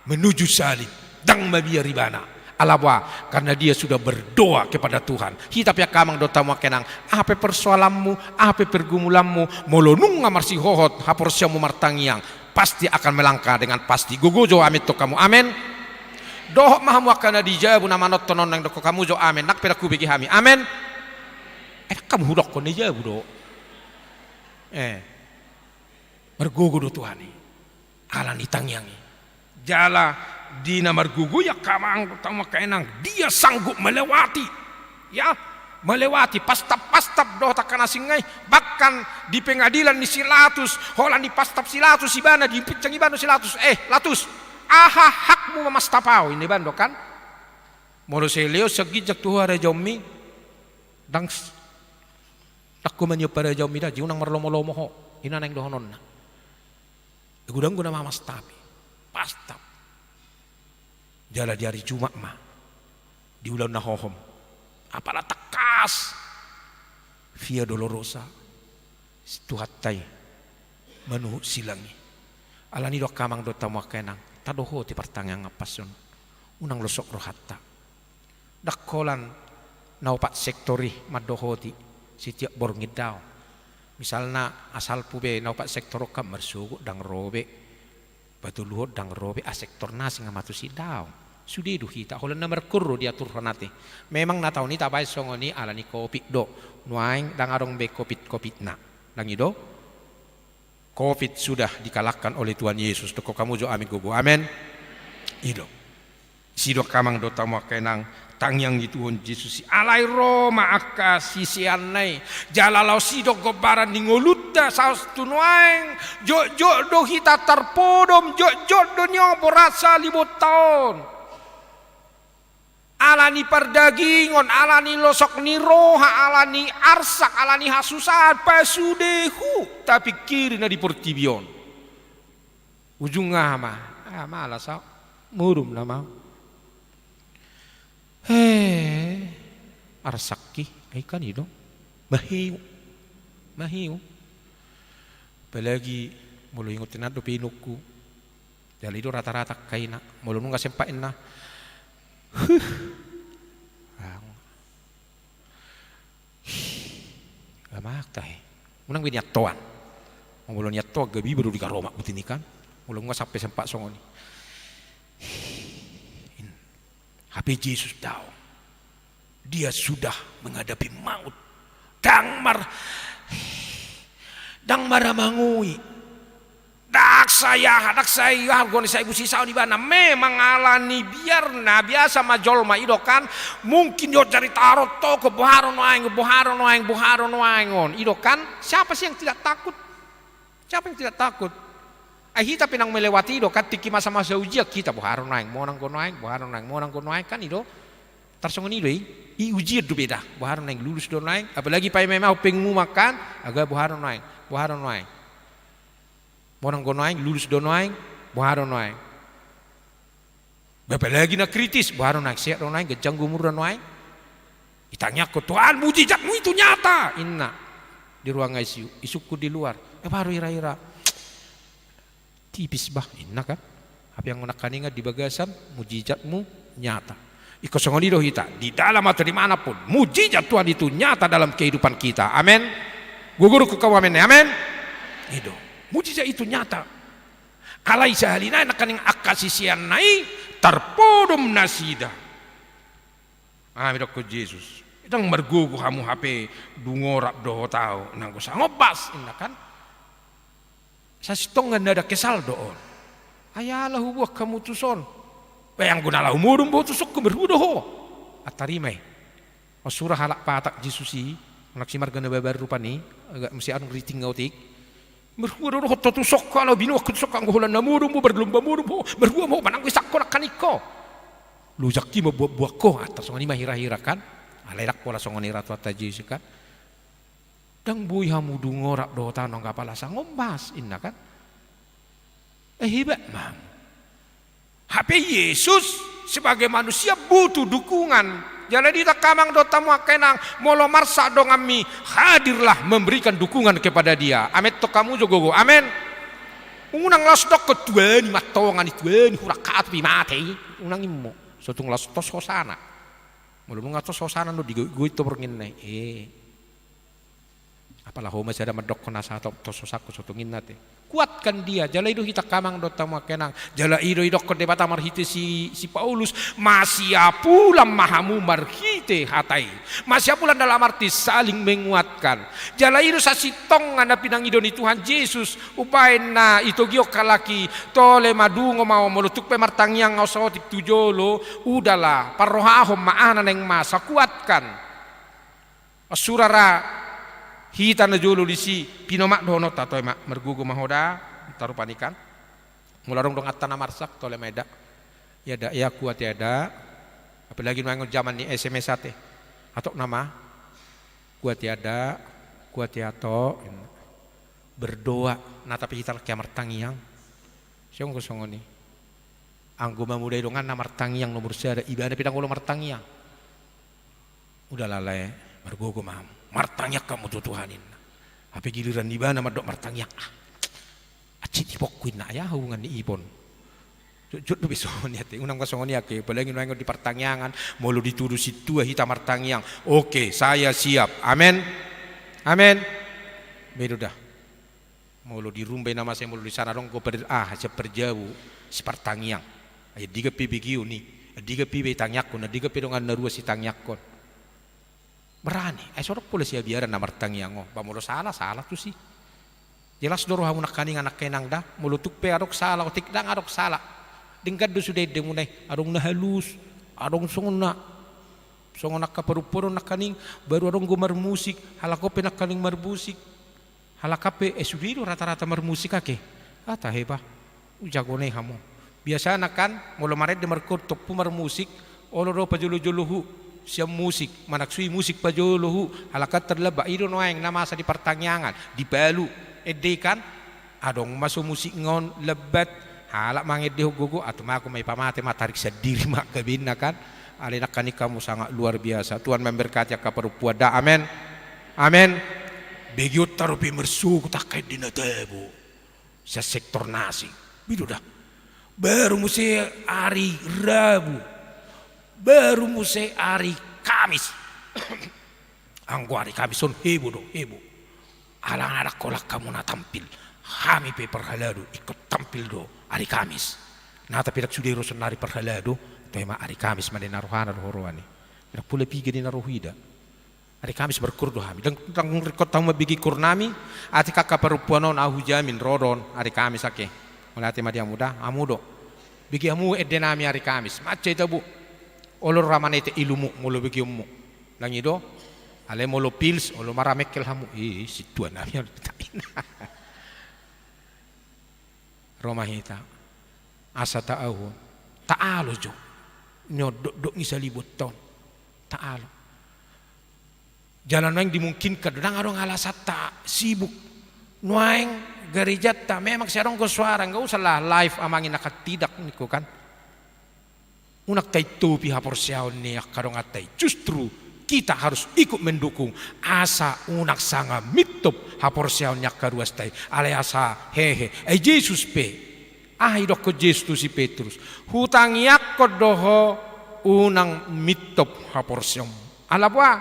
menuju salib. Ndang mabiar ibana. Ala boha? Karena dia sudah berdoa kepada Tuhan. Hita pe angka amang dohot hamu angka inang, aha pe persoalanmu, aha pe pergumulanmu, molo nunga marsihohot haporseaonmu martangiang, pasti akan melangkah dengan pasti. Gogo jo amin tu hamu. Amin. Dohot ma hamu angka na di jabu na manonton on, naeng dokkon hamu jo amin, nang pe ndang hubege hami. Amin. Eh, ndang hamu hudokkon na di jabu do. Eh. Margogo do Tuhan i. Ala ni tangiang i. Jala di na margogo i angka amang dohot hamu angka inang, dia sanggup melewati. Ya. Melewati pastap-pastap dohot angka na asing i, bahkan di pengadilan ni si Latus, holan dipastap si Latus ibana, dipincang ibana si Latus, "Eh, Latus, aha hakmu mamastap ahu?" ninna ibana do kan. "Molo sai leos sian ginjang tu ho harajaonmi, ndang s-, ndang ho maniop harajaonmi da, jadi unang marlomo-lomo ho," i na naeng dohononna. Godang do na mamastap i, pastap. Jala di ari Jumat ma, di ulaon na hohom, apala tangkas Via Dolorosa, Tuhanta i, manuhuk silang i. Alani i do angka amang dohot hamu angka inang, tadohoti partangiangan pas on, unang losok rohanta. Ndang holan na opat sektor i mandohoti setiap borngin, daong. Misalna asalpu be na opat sektor on kan, marsogot ndang ro be, patoluhon ndang ro be, a sektor na asing ma tusi, daong. Sude do hita, holan na margoar do diaturhon ate. Memang na taon i tabaen songon i alani covid do. Nuaeng ndang adong be covid-covidna. Ndang i do? Covid sudah dikalahkan oleh Tuhan Yesus. Dokkon hamu jo amen gogo. Amen. I do. Disi do angka amang dohot hamu angka inang, tangiangi Tuhan Jesus i. Alai ro ma angka siseanna i. Jala laos i do gombaran ni ngolunta sahat tu nuaeng. Jotjot do hita tarpodom, jotjot do niombo rasa libonta on. Alani pardagingon, alani losok ni roha, alani arsak, alani hasusahan, pasude hu tapingkiri na di portibi on. Ujungna aha ma? Ah, malas ahu. Modom nama ahu. He, arsak i, ai kan i do. Maheu. Maheu. Apalagi molo ingot inna dope inongku. Jala i do rata-rata angka ina, molo nunga sempat inna. Huh. Ah, gamak tahe. Unang be niantoan. Molo niantoan gabe iba do di garomak buti ni kan. Molo nunga sampe sempat songon i. In. Hape Jesus daong. Dia sudah menghadapi maut. Ndang mar-, ndang maramangui. Ndang sai aha, ndang sai aha, goni sai busi saon ibana. Memang alani biarna, biasa ma jolma i do kan. Mungkin jo jari taron toko, boha ro nuaeng, boha ro nuaeng, boha ro nuaeng on. I do kan, siapa sih yang tidak takut? Siapa yang tidak takut? Ai hita pe nang melewati i do kan, tingki masa-masa ujian hita, boha ro nuaeng, monang do nuaeng, boha ro nuaeng, monang do nuaeng, kan i do. Tarsongon i do i, i ujian do beda, boha ro nuaeng, lulus do nuaeng, apalagi paima-ima pengumuman kan, aga boha ro nuaeng, boha ro nuaeng. Monang do nuaeng, lulus do nuaeng, boha ro nuaeng. Apalagi na kritis, boha ro nuaeng, sehat ro nuaeng, ganjang umur ro nuaeng. Itangiangkon, "Tuhan, mujizatmu itu nyata," inna. Di ruang I C U, isungkun di luar. Eh, baru ira-ira. "Tipis bah," inna kan. Hape anggo nangkaningan di bagasan, "Mujizatmu nyata." Ingkon songon i do hita, di dalam atau di mana pun, mujizat Tuhan itu nyata dalam kehidupan kita. Amen. Gogo do hamu amen, amen. I do. Mujizat itu nyata. Alai sahali nai nangkaning angka siseanna i tarpodom nasida. Aha ma didokkon Jesus? "Ndang margogo hamu hape dung orat dohot ahu, nanggo sangombas," inna kan. Sasintongna ndada kesal do on. "Ai ala hubuat hamu tuson? Ba anggo na laho modom ho tusonku, marhua do ho?" Antarima i. Sura halak Batak Jesus i, anak si marga Nababan rupani, agak mesti adong riting nga otik. "Marhua do dohot ho tusonku, ala binoan ho tusonku, anggo holan na modom ho, marlomba modom ho, marhua ma ho, manang isangkon angka ningko. Lojak i mambuat-buat ho," antar songon i ma hira-hira kan. Alai ndang pola songon i ra Tuhanta Jesus kan. "Ndang boi hamu dung orat dohot ahu nanggo apala sangombas," inna kan. Eh, hebat ma. Hape Jesus sebagai manusia butuh dukungan. Jala di hita angka amang dohot hamu angka inang, molo marsak donganmi, hadirlah memberikan dukungan kepada dia. Amen, tong hamu jo gogo. Amen. Unang laos dokkon, "Tuani mantongan i, tuani hurang hatup i, mate i." Unang immo. So tung laos tos hosana. Molo nunga tos hosana do, digoit-goit do borngin i. Eh. Apala ho ma sada mandokkon asa hatop tos hosangku, so tung inna te. Kuatkan dia, jala i do hita angka amang dohot hamu angka inang. Jala i do didokkon Debata marhite si, si Paulus, "Masiapulan ma hamu marhite hata i." Masiapulan dalam arti saling menguatkan. Jala i do sasintongna na pinangido ni Tuhan Jesus, umbahen na itogihon halak i, "Tole ma, dungo ma ho, molo tung pe martangiang ho saotik tu jolo, udahlah, parrohahon ma aha na naeng masa, kuatkan." Pansura ra hita na jolo disi, pinomat dohononta, toe ma, margogo ma ho da, tarupa ni kan. Molo adong donganta na marsak, tole ma eda. Ia da, ia kuat ia da. Apalagi nuaeng on jaman ni S M S ate. Atok nama. Kuat ia da, kuat ia to. Berdoa, na tapi hita laki martangiang. Songon, songon i. Anggo mamodai donganna martangiang nomor sada, ibana pe ndang olo martangiang. Uda lalae, margogo ma hamu. Martangiang hamu tu Tuhan inna. Hape giliran ni ibana mandok martangiang. Ah, ancit ipongku inna, ai aha hubungan ni ipon. Jotjot do be songon i ate, unang ma songon i ate, apalagi nuaeng on di partangiangan, molo ditudu sintua hita martangiang. Oke, saya siap. Amen. Amen. Bedo da. Molo di rumba i na masa i, molo di sana adong go per, ah, siap parjabu, sipartangiang. Ai andigan pe begeon i, andigan pe iba itangiangkon, andigan pe dongan na ruas itangiangkon. Berani, ai so adong pola siabiaran na martangiang on, ba molo sala, sala tusi. Jelas do rohamu nangkaning anak inang da, molo tuk pe adong sala, otik ndang adong sala. Denggan do sude endemuna i, adong na halus, adong songon na, songon angka parompuan on nangkaning, baru adong go marmusik, halak on pe nangkaning marmusik. Halak an pe, eh, sude do rata-rata marmusik ake. Ah, tahe bah. Ujago nai hamu. Biasana kan, molo marende markoto hu marmusik, olo do pajolo-jolo hu sian musik, manang sui musik pajolo hu, halak an tarlambat, i do nuaeng na masa di partangiangan, di palu, ende i kan, adong ma so musik on lambat, halak mangendehon gogo, ah, tu mago ma i pamate ma tarik sandiri ma gabenna kan, alai nangkaning hamu sangat luar biasa, Tuhan memberkati angka parompuan da, amen. Amen. Begeonta dope marsogot angka ende na tabo sian sektor na asing. Bedo da. Baru muse ari Rabu. Baru muse ari Kamis. Anggo ari Kamis on hebo do, hebo. Alana ndang holan hamu na tampil. Hami pe parhalado ingkon tampil do ari Kamis. Na tapi ndang sude ro saonari parhalado, toe ma ari Kamis ma di na rohana do ho roa ni. Ndang pola piga di na ro huida. Ari Kamis markoor do hami. Ndang, ndang ringkot hamu mambege koor nami, atik angka parompuan on ahu hujamin ro do on ari Kamis ake. Mauliate ma di hamu da, hamu do. Bege hamu ende nami ari Kamis. Mansai tabo. Olo ra manete ilumu molo begeonmu. Ndang i do. Alai molo pils, olo ma ra mengkel hamu. Ih, sintua nami on. Ro ma hita. Asa taalo. Taalo jo. Niondokdok ni salibotta on. Taalo. Jala nuaeng dimungkinkan do, ndang adong alasanta sibuk. Nuaeng garejanta memang sai adong do suara, nggak usahlah live amang inang, tidak ningku kan. Unang taintopi haporseaon ni angka donganta i. Justru kita harus ikut mendukung. Asa unang sanga mintop haporseaon ni angka ruasta i. Alai asa hehe. Ai Jesus pe. Aha didokkon Jesus tu si Petrus? Hutangiangkon do ho unang mintop haporseaonmu. Ala boha?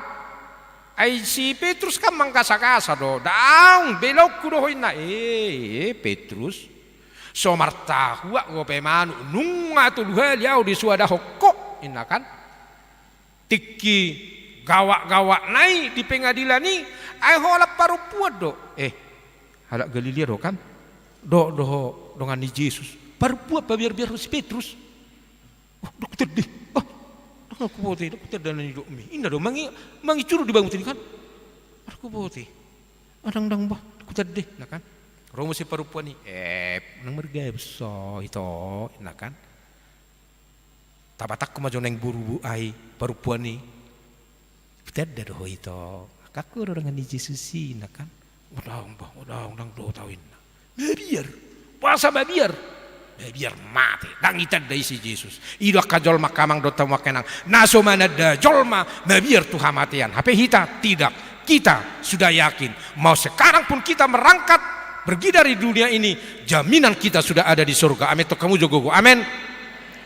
Ai si Petrus kan manggasagasa do. Daong, belaonku do ho inna. Eh, eh, Petrus. So martahuak dope manuk, nunga tolu hali ahu disoadahon ho, inna kan. Tingki gawakgawakna i di pengadilan i, ai holan parompuan do. Eh, halak Galilea do kan. Dok do ho dongan ni Jesus. Parompuan pabiarbiarhon si Petrus. Oh, ndang hutande. Oh, ndang huboto, ndang hutande na nidokmi. Inna do, mangi, mangicu do di bangutna i kan. Ndang huboto. Ah, ndang, ndang bah, ndang hutande, inna kan. Ro muse parompuan i, eh, unang margabus ho ito, inna kan. Tapatangko ma jo naeng boru, ai, parompuan i. Hutanda do ho ito. Angka ho do dongan ni Jesus i, inna kan. Unang bah, unang, ndang dohot ahu, inna. Mabiar. Boasa mabiar? Mabiar mate. Ndang itanda i si Jesus. I do angka jolma, angka amang dohot hamu angka inang, na so mananda jolma mabiar tu hamatean. Hape hita tidak. Kita sudah yakin mau sekarang pun kita merangkat pergi dari dunia ini, jaminan kita sudah ada di surga. Amen. Tong hamu jo gogo. Amen.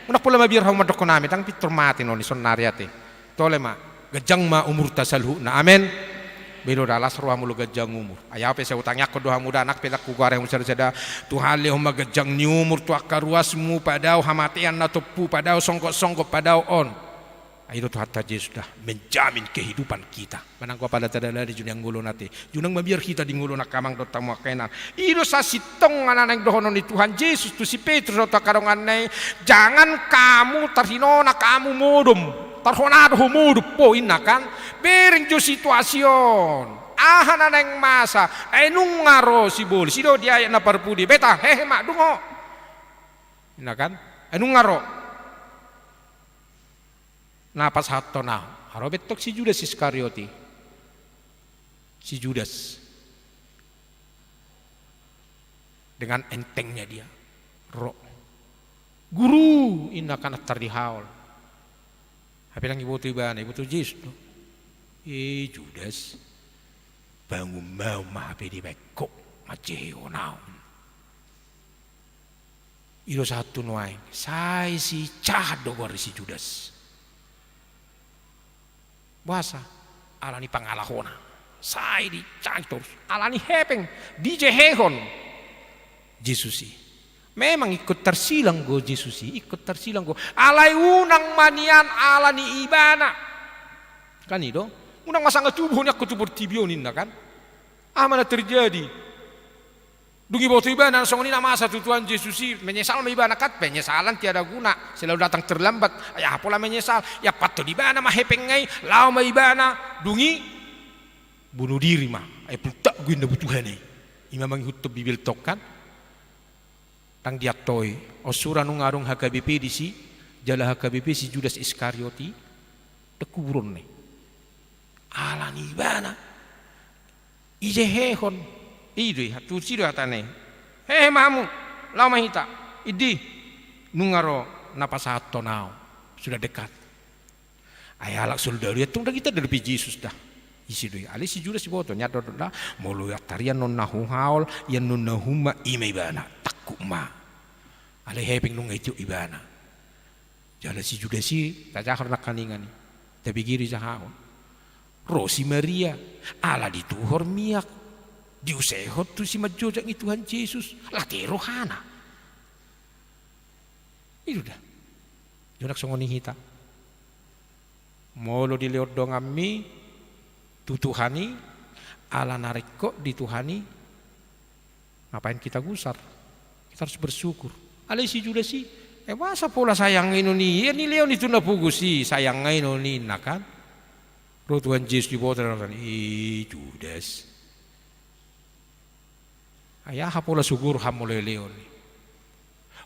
Unang pola mabiar hamu mandokkon amen. Ndang pintor mate noni saonnari ate. Tole ma, ganjang ma umurta saluhutna. Amen. Bedo da, las roha molo ganjang umur. Ai ahu pe sai hutangiangkon do hamu da, nang pe ndang hugoari hamu sada-sada. Tuhan, lehon ma ganjang ni umur tu angka ruasmu, padao hamatean na tompu, padao songgot-songgot, padao on. Ai i do Tuhanta Jesus da menjamin kehidupan kita. Manang anggo apala tadalani jo nian ngoluna ate. Unang mabiar hita di ngoluna angka amang dohot hamu angka inang. I do sasintongna na naeng dohonon ni Tuhan Jesus tu si Petrus dohot angka donganna i, jangan kamu terhinona, kamu modom. Tarhona do ho modom, po, inna kan. Bereng jo situasi on. Aha na naeng masa, ai nunga ro sibolis i do di ayat na parpudi. Beta, hehe ma, dung ho. Inna kan? Ai nunga ro. Na pasahathon ahu. Ro bettong si Judas Iskariot i. Si Judas. Dengan entengnya dia. Ro. Guru, inna kan, antar dihaol. Hape ndang iboto ibana, iboto Jesus do. E Judas, bangun ma on ma hape dibaen ho manjehehon ahu. I do sahat tu nuaeng, sai sicahat do goar ni si Judas. Boasa? Ala ni pangalahona. Sai dicahat torus. Ala ni hepeng. Dijehehon Jesus i. Memang ingkon tarsilang do Jesus i. Ingkon tarsilang do. Alai unang ma nian ala ni ibana. Kan i do? Unang ma sanga tubu ho nian ho tu portibi on, inna kan? Aha ma na terjadi? Dung iboto ibana na songon i na masa tu Tuhan Jesus i, menyesal ma ibana kan, penyesalan tiada guna, selalu datang terlambat. Ai aha pola menyesal, iampathon ibana ma hepengna i, laho ma ibana, dung i bunuh diri ma, ai puntakku inna butuhana i. I ma mangihuthon Bibel tong kan. Ndang diantoi, on sura nunga adong H K B P disi, jala H K B P si Judas Iskariot i, dang kuburonna i. Ala ni ibana. Ijehehon. I do i, tusi do hatana i. Hehe ma hamu, laho ma hita. Idi, nunga ro na pasahathon ahu. Sudah dekat. Ai halak soldadu i antong ndang hita dope Jesus da. Ise do i? Alai si Judas iboto, nian do da. Molo antar i annon na huhaol, i annon na humma, i ma ibana. Tangkup ma. Alai hepeng nunga itiop ibana. Jala si Judas i, tajahar nangkaningan i. Tabege do i jahaon. Ro si Maria, ala dituhor miak. Diusehon tu simanjojak ni Tuhan Jesus. Late rohana. I do da. Jolma songon i hita. Molo dilehon donganmi tu Tuhan i, ala na ringkot di Tuhan i, ngapain kita gusar? Kita harus bersyukur. Alai si Judas i, e boasa pola sayangna i on i, ia nilehon i tu na pogos i, sayangna i on i, inna kan. Ro Tuhan Jesus, diboto do, i Judas. Ai aha pola so gurham molo lehon i?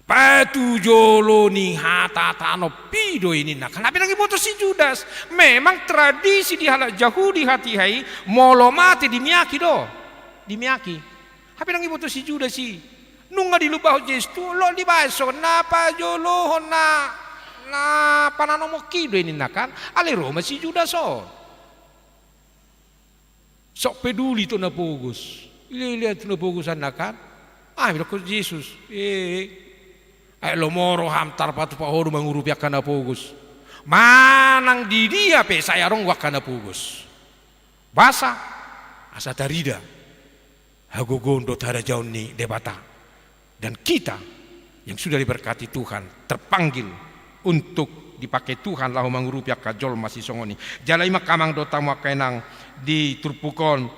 Patujolo ni hata tanompi do i ninna. Kan hape ndang iboto si Judas. Memang tradisi di halak Jahudi hatiha i, molo mate dimiaki do. Dimiaki. Hape ndang iboto si Judas i. Nunga dilumbahon Jesus tu, lo dibaen songon na pajolohon na, na pananomhon i do i ninna kan. Alai ro ma si Judas on. Sok peduli tu na pogos. Ilean tu na pogos anna kan. Ah, didok Jesus. Eh, eh. Ai lomo roham tarpatupa ho do mangurupi angka na pogos. Manang di dia pe sai adong angka na pogos. Boasa? Asa tarida hagogoon dohot harajaon ni Debata. Dan kita yang sudah diberkati Tuhan, terpanggil untuk dipakai Tuhan laho mangurupi angka jolma sisongon i. Jala i ma amang dohot hamu angka inang di turpuk on,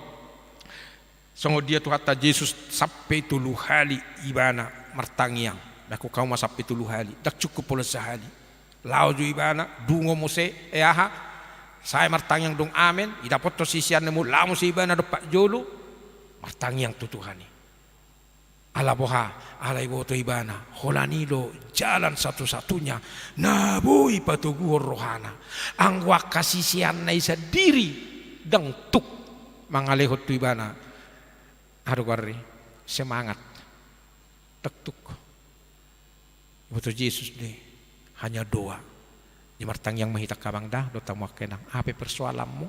songon dia Tuhanta Jesus sampe tolu hali ibana martangiang. Dang hamu ma sampe tolu hali, dang cukup pola sahali. Laho jo ibana, dungo muse, e aha, sae martangiang dung amen, idapothon siseanna muse, laho muse ibana dompak jolo, martangiang tu Tuhan i. Ala boha, ala iboto ibana, holan i do jalan satu-satunya na boi patoguhon rohana. Anggo angka siseanna i sandiri, dang tuk mangalehon tu ibana. Aha do goarna i, semangat. Dang tuk. Iboto Jesus do i, hanya doa. Jadi martangiang ma hita angka amang da, dohot hamu angka inang. Aha pe persoalanmu,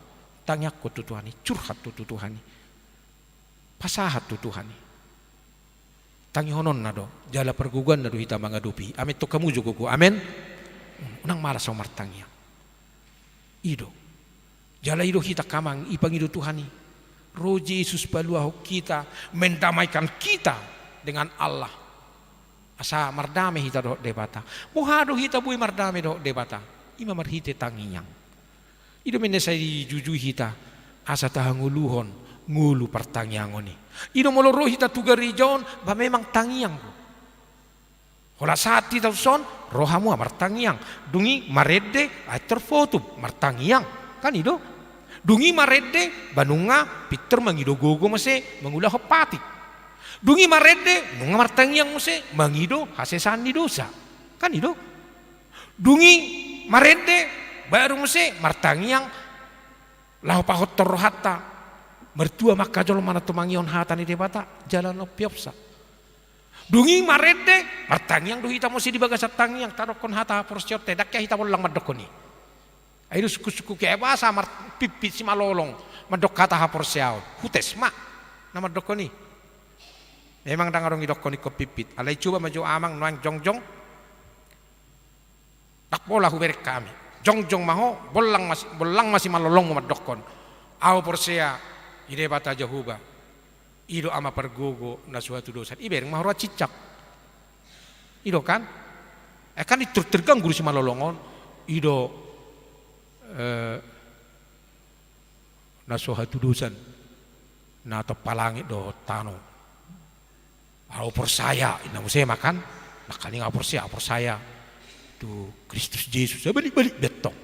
tangiangkon tu Tuhan i, curhat tu, tu Tuhan i. Pasahat tu Tuhan i. Tangihononna do, jala pargogoanna do hita mangadopi. Amen, tong hamu jo gogo. Amen. Unang malas hamu martangiang. I do. Jala i do hita angka amang, ipangido Tuhan i. Ro Jesus paluahon hita, mendamaikan kita dengan Allah. Asa mardame hita dohot Debata. Boha do hita boi mardame dohot Debata? I ma marhite tangiang. I do umbahen na sai dijujui hita, asa tahangoluhon ngolu partangiangon i. I do molo ro hita tu gareja on, ba memang tangiang do. Holan sahat hita tuson, ro hamu ma martangiang. Dung i marende, ai terfoto, martangiang. Kan i do? Dung i marende, ba nunga pintor mangido gogo muse mangulahon patik. Dung i marende, nunga martangiang muse mangido hasesaan ni dosa. Kan i do? Dung i marende, baru muse martangiang laho pahothon rohanta. Martua ma angka jolma na tumangihon hata ni Debata, jala na umpeopsa. Dung i marende, martangiang do hita muse di bagasan tangiang, tadokkon hata haporseaonta, ndang hea hita bollang mandokkon i. Ai do sungkun-sungkun ke, ai boasa marpitpit simalolong mandok hata haporseaon. Hutes ma na mandokkon i. Memang ndang adong idokkon ingkon pitpit. Alai coba ma jo amang nuaeng jongjong. Ndang pola hubereng hami. Jongjong ma ho, bollang ma si-, bollang ma simalolongmu mandokkon: Ahu porsea di Debata Jahowa. I do Ama pargogo na so hatudosan. Ibereng ma ho roha cincang. I do kan? Eh, kan pintor terganggu do simalolong on. I do, eh, na so hatudosan, na tompa langit dohot tano. Ahu porsea, inna muse ma kan. Nangkaning ahu porsea, ahu porsea tu Kristus Jesus. Balik-balik be antong.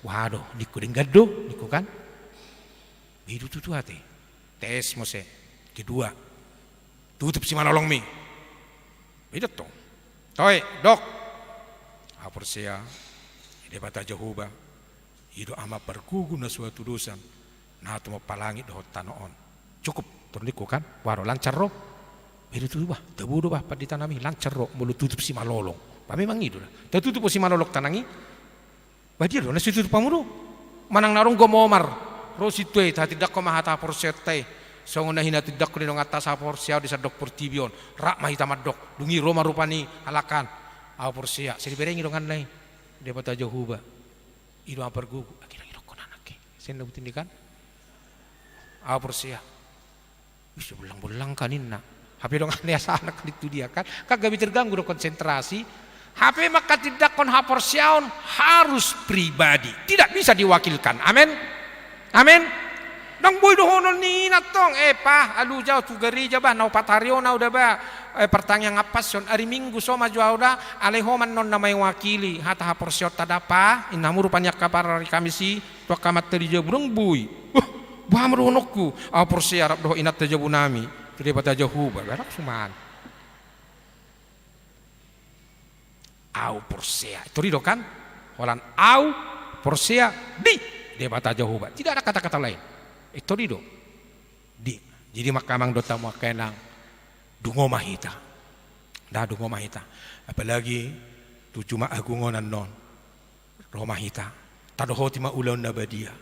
Wah do, ningku, denggan do ningku kan. Be i do tutu ate. Tes muse. Kedua. Tutup simalolongmi. Be i do antong. Toe, dok. Ahu porsea di Debata Jahowa. I do Ama pargogo na so hatudosan, na tumompa langit dohot tano on. Cukup, tor ningku kan. Wah do, lancar ro. Be i do tutu bah, tabo do bah, pandita nami, lancar ro molo tutup simalolong. Ba memang i do da. Tatutup ho simalolongta nang i. Ba dia do na situtup hamu do? Manang na ro gomomar, ro sintua i, tahatindangkon ma hata haporseaonta i. Songon na hinatindangkon ni donganta sahaporseaon di sandok portibi on. Rap ma hita mandok. Dung i ro ma rupani halak an. Ahu porsea, sai diberengi donganna i. Debata Jahowa. I do Ama pargogo. Age ndang idokkon anak i. Sian na buti ni kan. Ahu porsea. Ise bollang-bollang kan inna. Hape dongan ni asa anak kan itu dia kan. Kan gabe terganggu do konsentrasi. Hape mangkatindangkon haporseaon harus pribadi. Tidak bisa diwakilkan. Amin. Amin. Ndang boi dohonon ni ina tong, eh, Pa, alu jo tu gareja bah, na opat ari on ahu da bah, eh, partangiangan Pasion, ari Minggu so ma jo ahu da, alai ho ma annon na mewakili hata haporseaonta da, Pa, inna hamu rupani angka par ari Kamis i, tu angka amanta di jabu, ndang boi. Wah, boha ma dohononku, ahu porsea rap dohot inanta jabu nami, tu Debata Jahowa, barang suman. Ahu porsea. Tor i do kan? Holan ahu porsea di Debata Jahowa. Tidak ada kata-kata lain. Tor i do. Di. Jadi angka amang dohot hamu angka inang, dungo ma hita. Nda, dungo ma hita. Apalagi tu Jumat Agung on annon. Ro ma hita. Tadohoti ma ulaon na badia.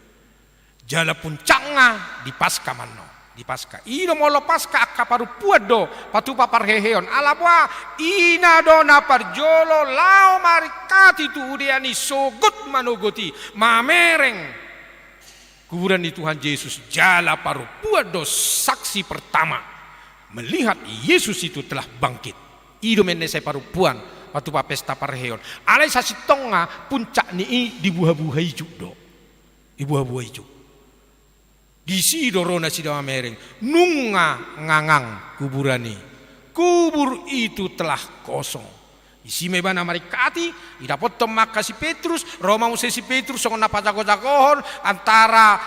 Jala puncakna di Paska ma annon, di Paska. I do molo Paska angka parompuan do patupa parheheon. Ala boha? Ina do na parjolo laho maringkati tu hudean i sogot manogot i, mamereng kuburan ni Tuhan Jesus. Jala parompuan do saksi pertama melihat Yesus itu telah bangkit. I do umbahen na sai parompuan patupa pesta parheheon. Alai sasintongna puncak ni i di buhabuha ijuk do. Di buhabuha ijuk. Disi do ro nasida mamereng, nunga ngangang kuburan i. Kubur itu telah kosong. Disi ma ibana maringkati, didapothon ma angka si Petrus, ro ma muse si Petrus songon na pajagojagohon, antara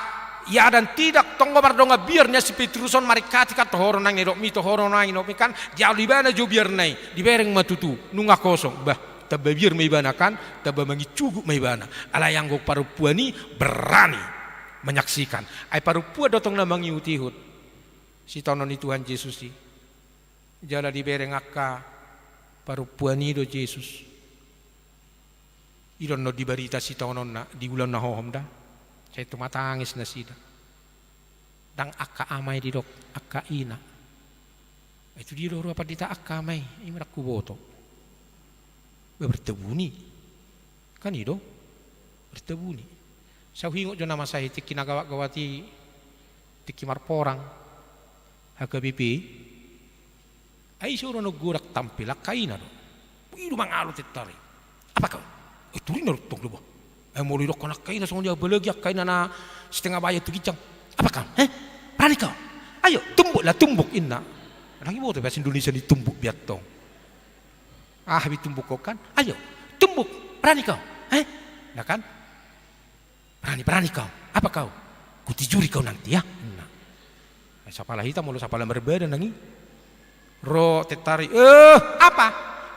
ya dan tidak, tong do mardongan biar nian si Petrus on maringkati kan, toho ro nang na nidokmi, toho ro nang na nidokmi kan, dialu ibana jo biarna i, dibereng ma tutu, nunga kosong, bah. Tamba biar ma ibana kan, tamba mangincugut ma ibana. Alai anggo parompuan i berani menyaksikan. Ai parompuan do tong na mangihutihut sitaonon ni Tuhan Jesus i. Jala dibereng angka parompuan i do Jesus. I do annon di barita sitaononna di ulaon na hohom da. Sai tumatangis nasida. Ndang angka ama i didok, angka ina. Ai tu dia do roha pandita angka ama i, ima ndang huboto. Ba bertabuni. Kan i do? Bertabuni. Sai huingot jo na masa i tingki na gawat-gawat i, tingki marporang H K B P. Ai ise do na godang tampil, angka ina do. I do mangalo tentara i. Apa kau? Eh, turinna do tong do bah. Ai molo idokkon angka ina songon dia, apalagi angka ina na setengah bayak tu ginjang. Apa kau? Eh? Berani kau? Ayo, tumbuklah, tumbuk, inna. Ndang diboto bahasa Indonesia ni tumbuk be antong. Ah, be tumbuk kau kan? Ayo, tumbuk, berani kau? Eh? Nah kan? Berani, berani kau. Apa kau? Kutijuri kau nanti ya, ninna. Eh, sapala hita molo sapala marbada nang i. Ro tentara i, "Eh, apa?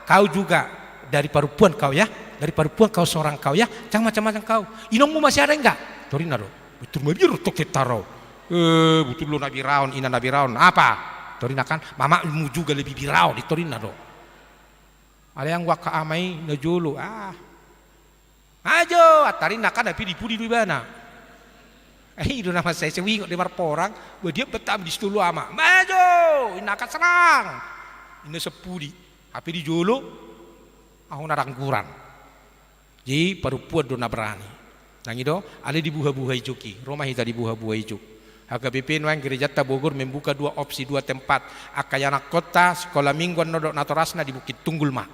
Kau juga dari parompuan kau ya? Dari parompuan kau seorang kau ya? Jangan macam-macam kau. Inongmu masih ada enggak?" Torinna do. Butur mabiar do tong tentara on. "Eh, butur lo na biraon, ina na biraon. Apa?" Torinna kan, "Mamamu juga lebih biraon," i torinna do. Alai anggo angka ama i na jolo, ah. "Maju!" Antarinna kan, hape di pudi do ibana. Eh, i do na mansai so huingot do i marporang, bah dia betah di sitolu ama. "Maju!" Inna kan, "Serang!" Inna sampudi. Hape di jolo, ahu na dangguran. Jadi parompuan do na berani. Nang i do, alai di buha-buha i jolo i, ro ma hita di buha-buha i jolo. H K B P nuaeng gerejanta Bogor membuka dua opsi, dua tempat. Angka ianakkonta sikola minggu annon dohot natorasna di Bukit Tunggul ma.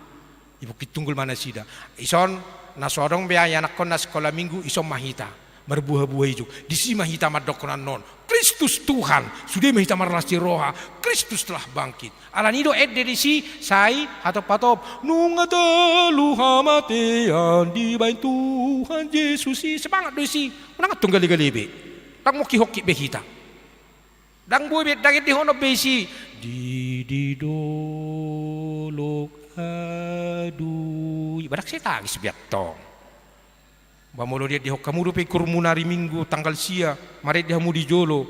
Di Bukit Tunggul ma nasida. Ison, na so adong be ianakkonna sikola minggu, ison ma hita. Marbuha-buha i jolo. Disi ma hita mandokkon annon. Kristus Tuhan. Sude ma hita marlas ni roha. Kristus telah bangkit. Alani do ende disi, sai hatop-hatop. Nunga talu hamatean dibaen Tuhan Jesus i. Semangat do disi. Unang antong gale-gale be. Ndang mongkihongki be hita. Ndang boi be, ndang endehonon be disi. Didi dolok adui. Ba ndang sai tangis be antong. Ba molo diendehon hamu dope ikurmuna ari Minggu tanggal sia, marende hamu di jolo.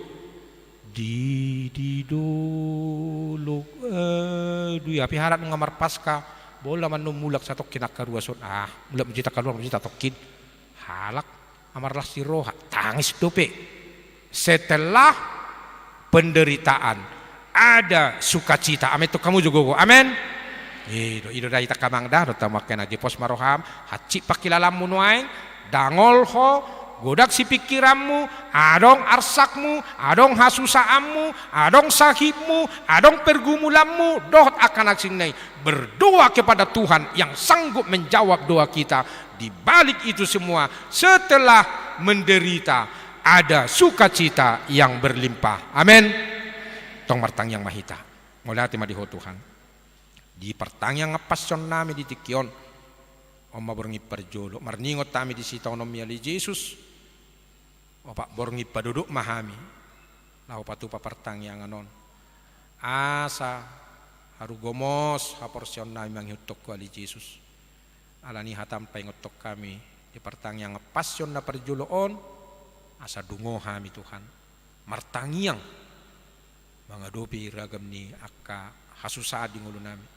Didi dolok adui. Hape halak nunga marpaska, bola ma annon mulak satongkin angka ruas on. Ah, mulak muse angka ruas on, muse satongkin. Halak na marlas ni roha, tangis dope. Setelah penderitaan ada sukacita. Amen, tong hamu jo gogo. Amen. I do, i do da hita angka amang da, dohot hamu angka inang, dipos ma roham, hansit pangkilalaanmu nuaeng, dangol ho, godang sipingkiranmu, adong arsakmu, adong hasusaanmu, adong sahitmu, adong pergumulanmu, dohot angka na asing na i. Berdoa kepada Tuhan yang sanggup menjawab doa kita. Di balik itu semua, setelah menderita, ada sukacita yang berlimpah. Amen. Tong martangiang ma hita. Mauliate ma di Ho Tuhan. Di partangiangan pasionNami di tingki on, on ma borngin parjolo. Marningot hami di sitaononMi ale Jesus. Opat borngin padodok ma hami laho patupa partangiangan on. Asa haru gomos haporseaonnami mangihuthon Ho ale Jesus. Alani hataM paingothon hami di partangiangan pasion na parjolo on, asa dungo hami Tuhan martangiang mangadopi ragam ni angka hasusaan di ngolunami.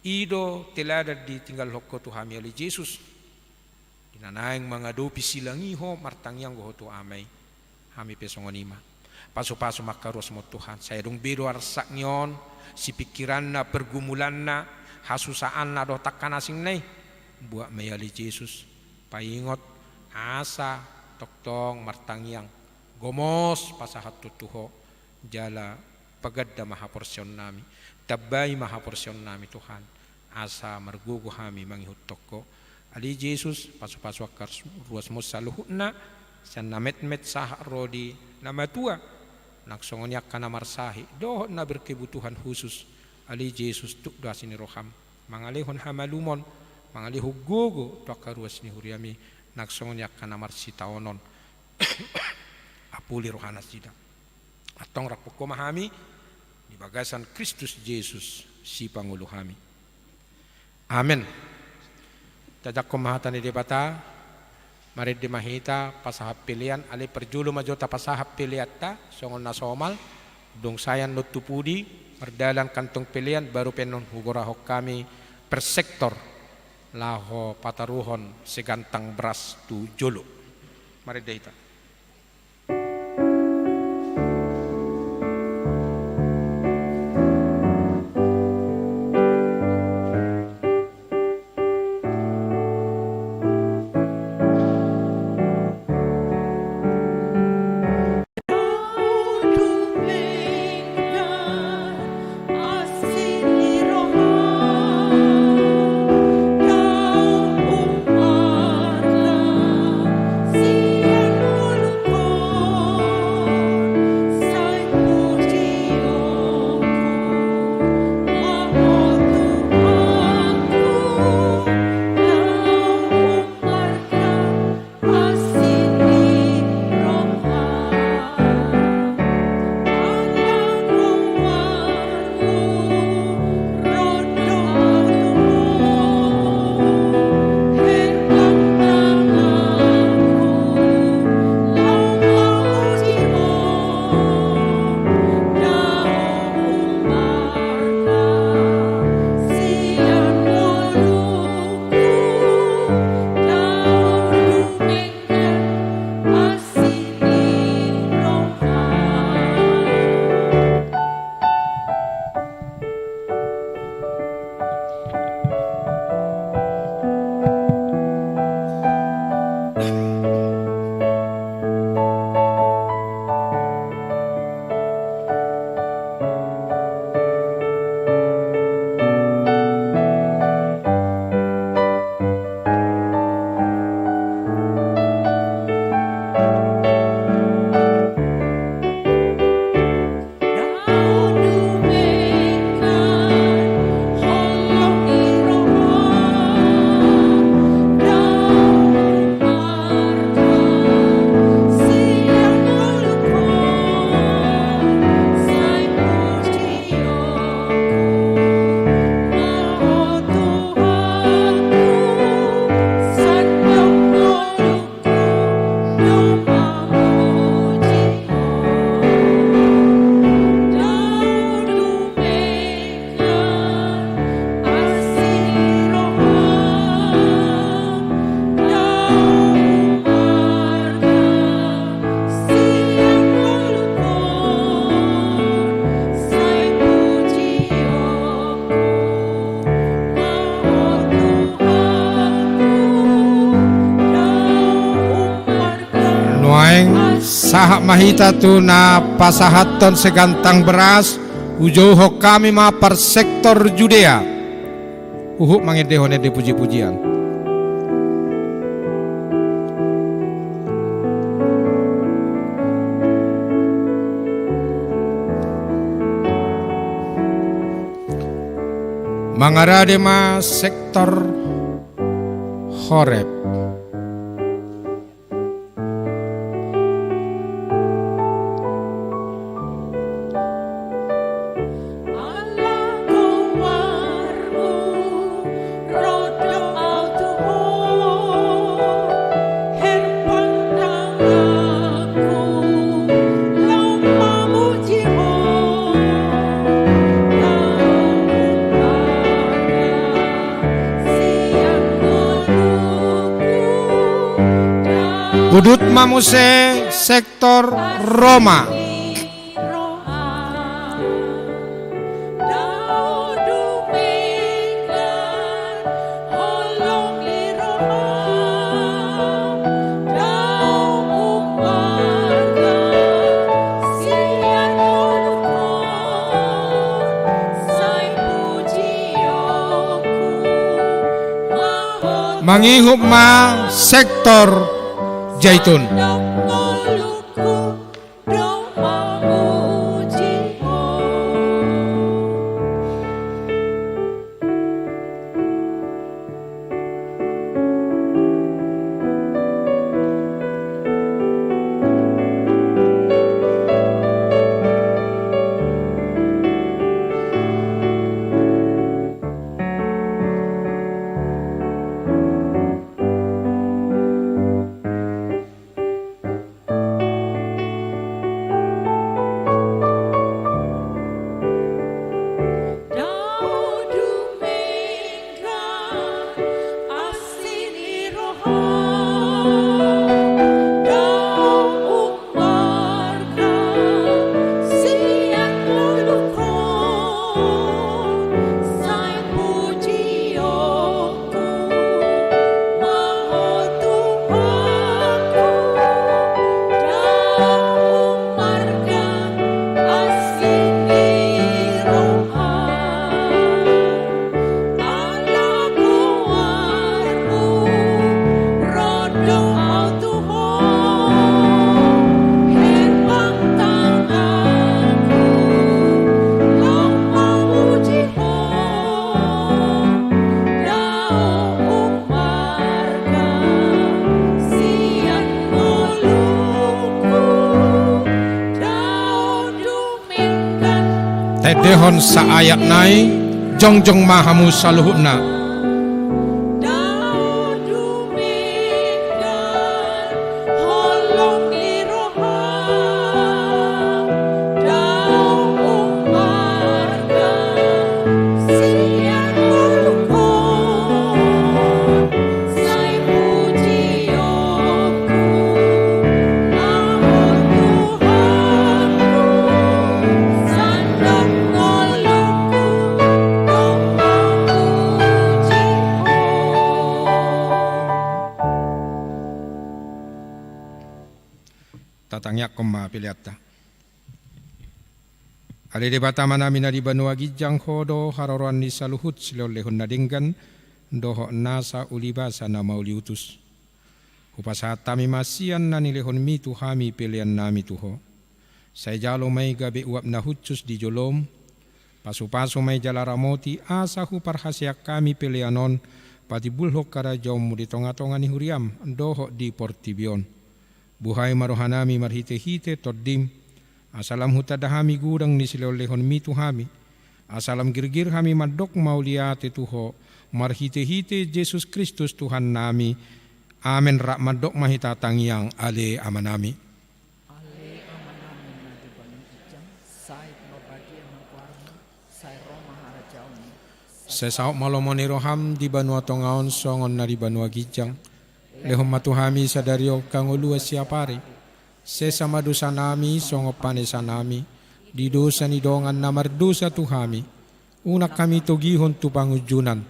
I do teladan ditinggalhon Ho tu hami ale Jesus. Di na naeng mangadopi silang i Ho martangiang do Ho tu Ama i, hami pe songon i ma. Pasupasu ma angka ruasMu on Tuhan, sai adong be do arsak ni on, sipingkiranna, pergumulanna, hasusaanna dohot angka na asing na i. Buat ma i ale Jesus, paingot asa tongtong martangiang gomos pasahathon tu Ho. Jala paganda ma haporseaonnami, tambai ma haporseaonnami Tuhan, asa margogo hami mangihuthon Ho. Ale Jesus, pasupasu angka ruasMu on saluhutna, sian na metmet sahat ro di na matua, nang songon i angka na marsahit dohot na berkebutuhan khusus. Ale Jesus, tuk do asi ni rohaM mangalehon hamalumon, mangalehon gogo tu angka ruas ni huriaMi, nang songon i angka na marsitaonon. Apuli rohanasida. Antong raphon Ho ma hami di bagasan Kristus Jesus Sipangolu hami. Amen. Tajangkon ma hata ni Debata. Marende ma hita pasahat pelean, alai parjolo ma jo tapasahat peleanta songon na somal. Dung sae annon tu pudi mardalan kantong pelean, baru pe annon hugorahon hami per sektor laho pataruhon segantang beras tu jolo. Marende hita. Sahat ma hita tu na pasahathon segantang beras, hujouhon hami ma parsektor Judea. Huhut mangendehon ende puji-pujian. Mangarade ma sektor Horeb. Udut ma muse sektor Roma. Mangihut ma sektor Jaitun. Taendehon saayat nai, jongjong ma hamu saluhutna. Tatangiangkon ma peleanta. Ale Debata Amanami na di banua ginjang, Ho do haroroan ni saluhut silehonlehon na denggan dohot nasa ulibasa na mauliutus. Hupasahat hami ma sian na nilehonMi tu hami peleannami tu Ho. Sai jalo ma i gabe uap na hushus di joloM. Pasupasu ma i jala ramoti asa huparhaseang hami pelean on patimbulhon harajaonMu di tongatonga ni huriaM dohot di portibi on. Buhai ma rohanami marhitehite TondiM, asa lam hutanda hami godang ni silehonlehonMi tu hami, asa lam girgir hami mandok mauliate tu Ho, marhitehite Jesus Kristus Tuhannami. Amen. Rap mandok ma hita tangiang, Ale Amanami. Ale Amanami na di banua ginjang, sai ma badia ma goarMu, sai ro ma harajaonMu. Sai saut ma lomo ni rohaM di banua tonga on songon na di banua ginjang. Lehon ma tu hami sadari on hangoluan siapari. Sesa ma dosanami songon panesanami di dosa ni dongan na mardosa tu hami. Unang hami togihon tu pangunjunan.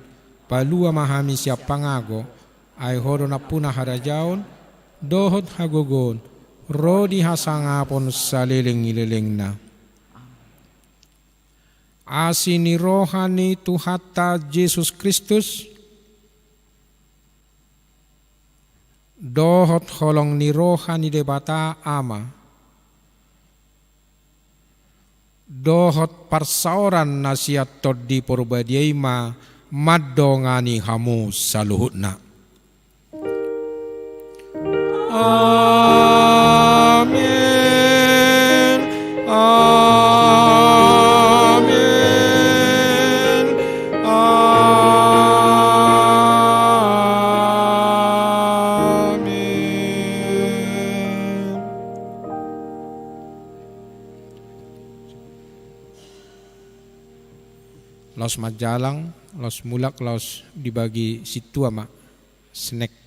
Palua ma hami sian pangago. Ai Ho do nampuna harajaon dohot hagogoon ro di hasangapon saleleng ni lelengna. Asi ni roha ni Tuhanta Jesus Kristus, dohot holong ni roha ni Debata Ama, dohot parsaoran na sian Tondi Porbadia i ma mandongani hamu saluhutna. Amen. Amen. Amen. Laos manjalang, laos mulak, laos dibagi sintua ma snack.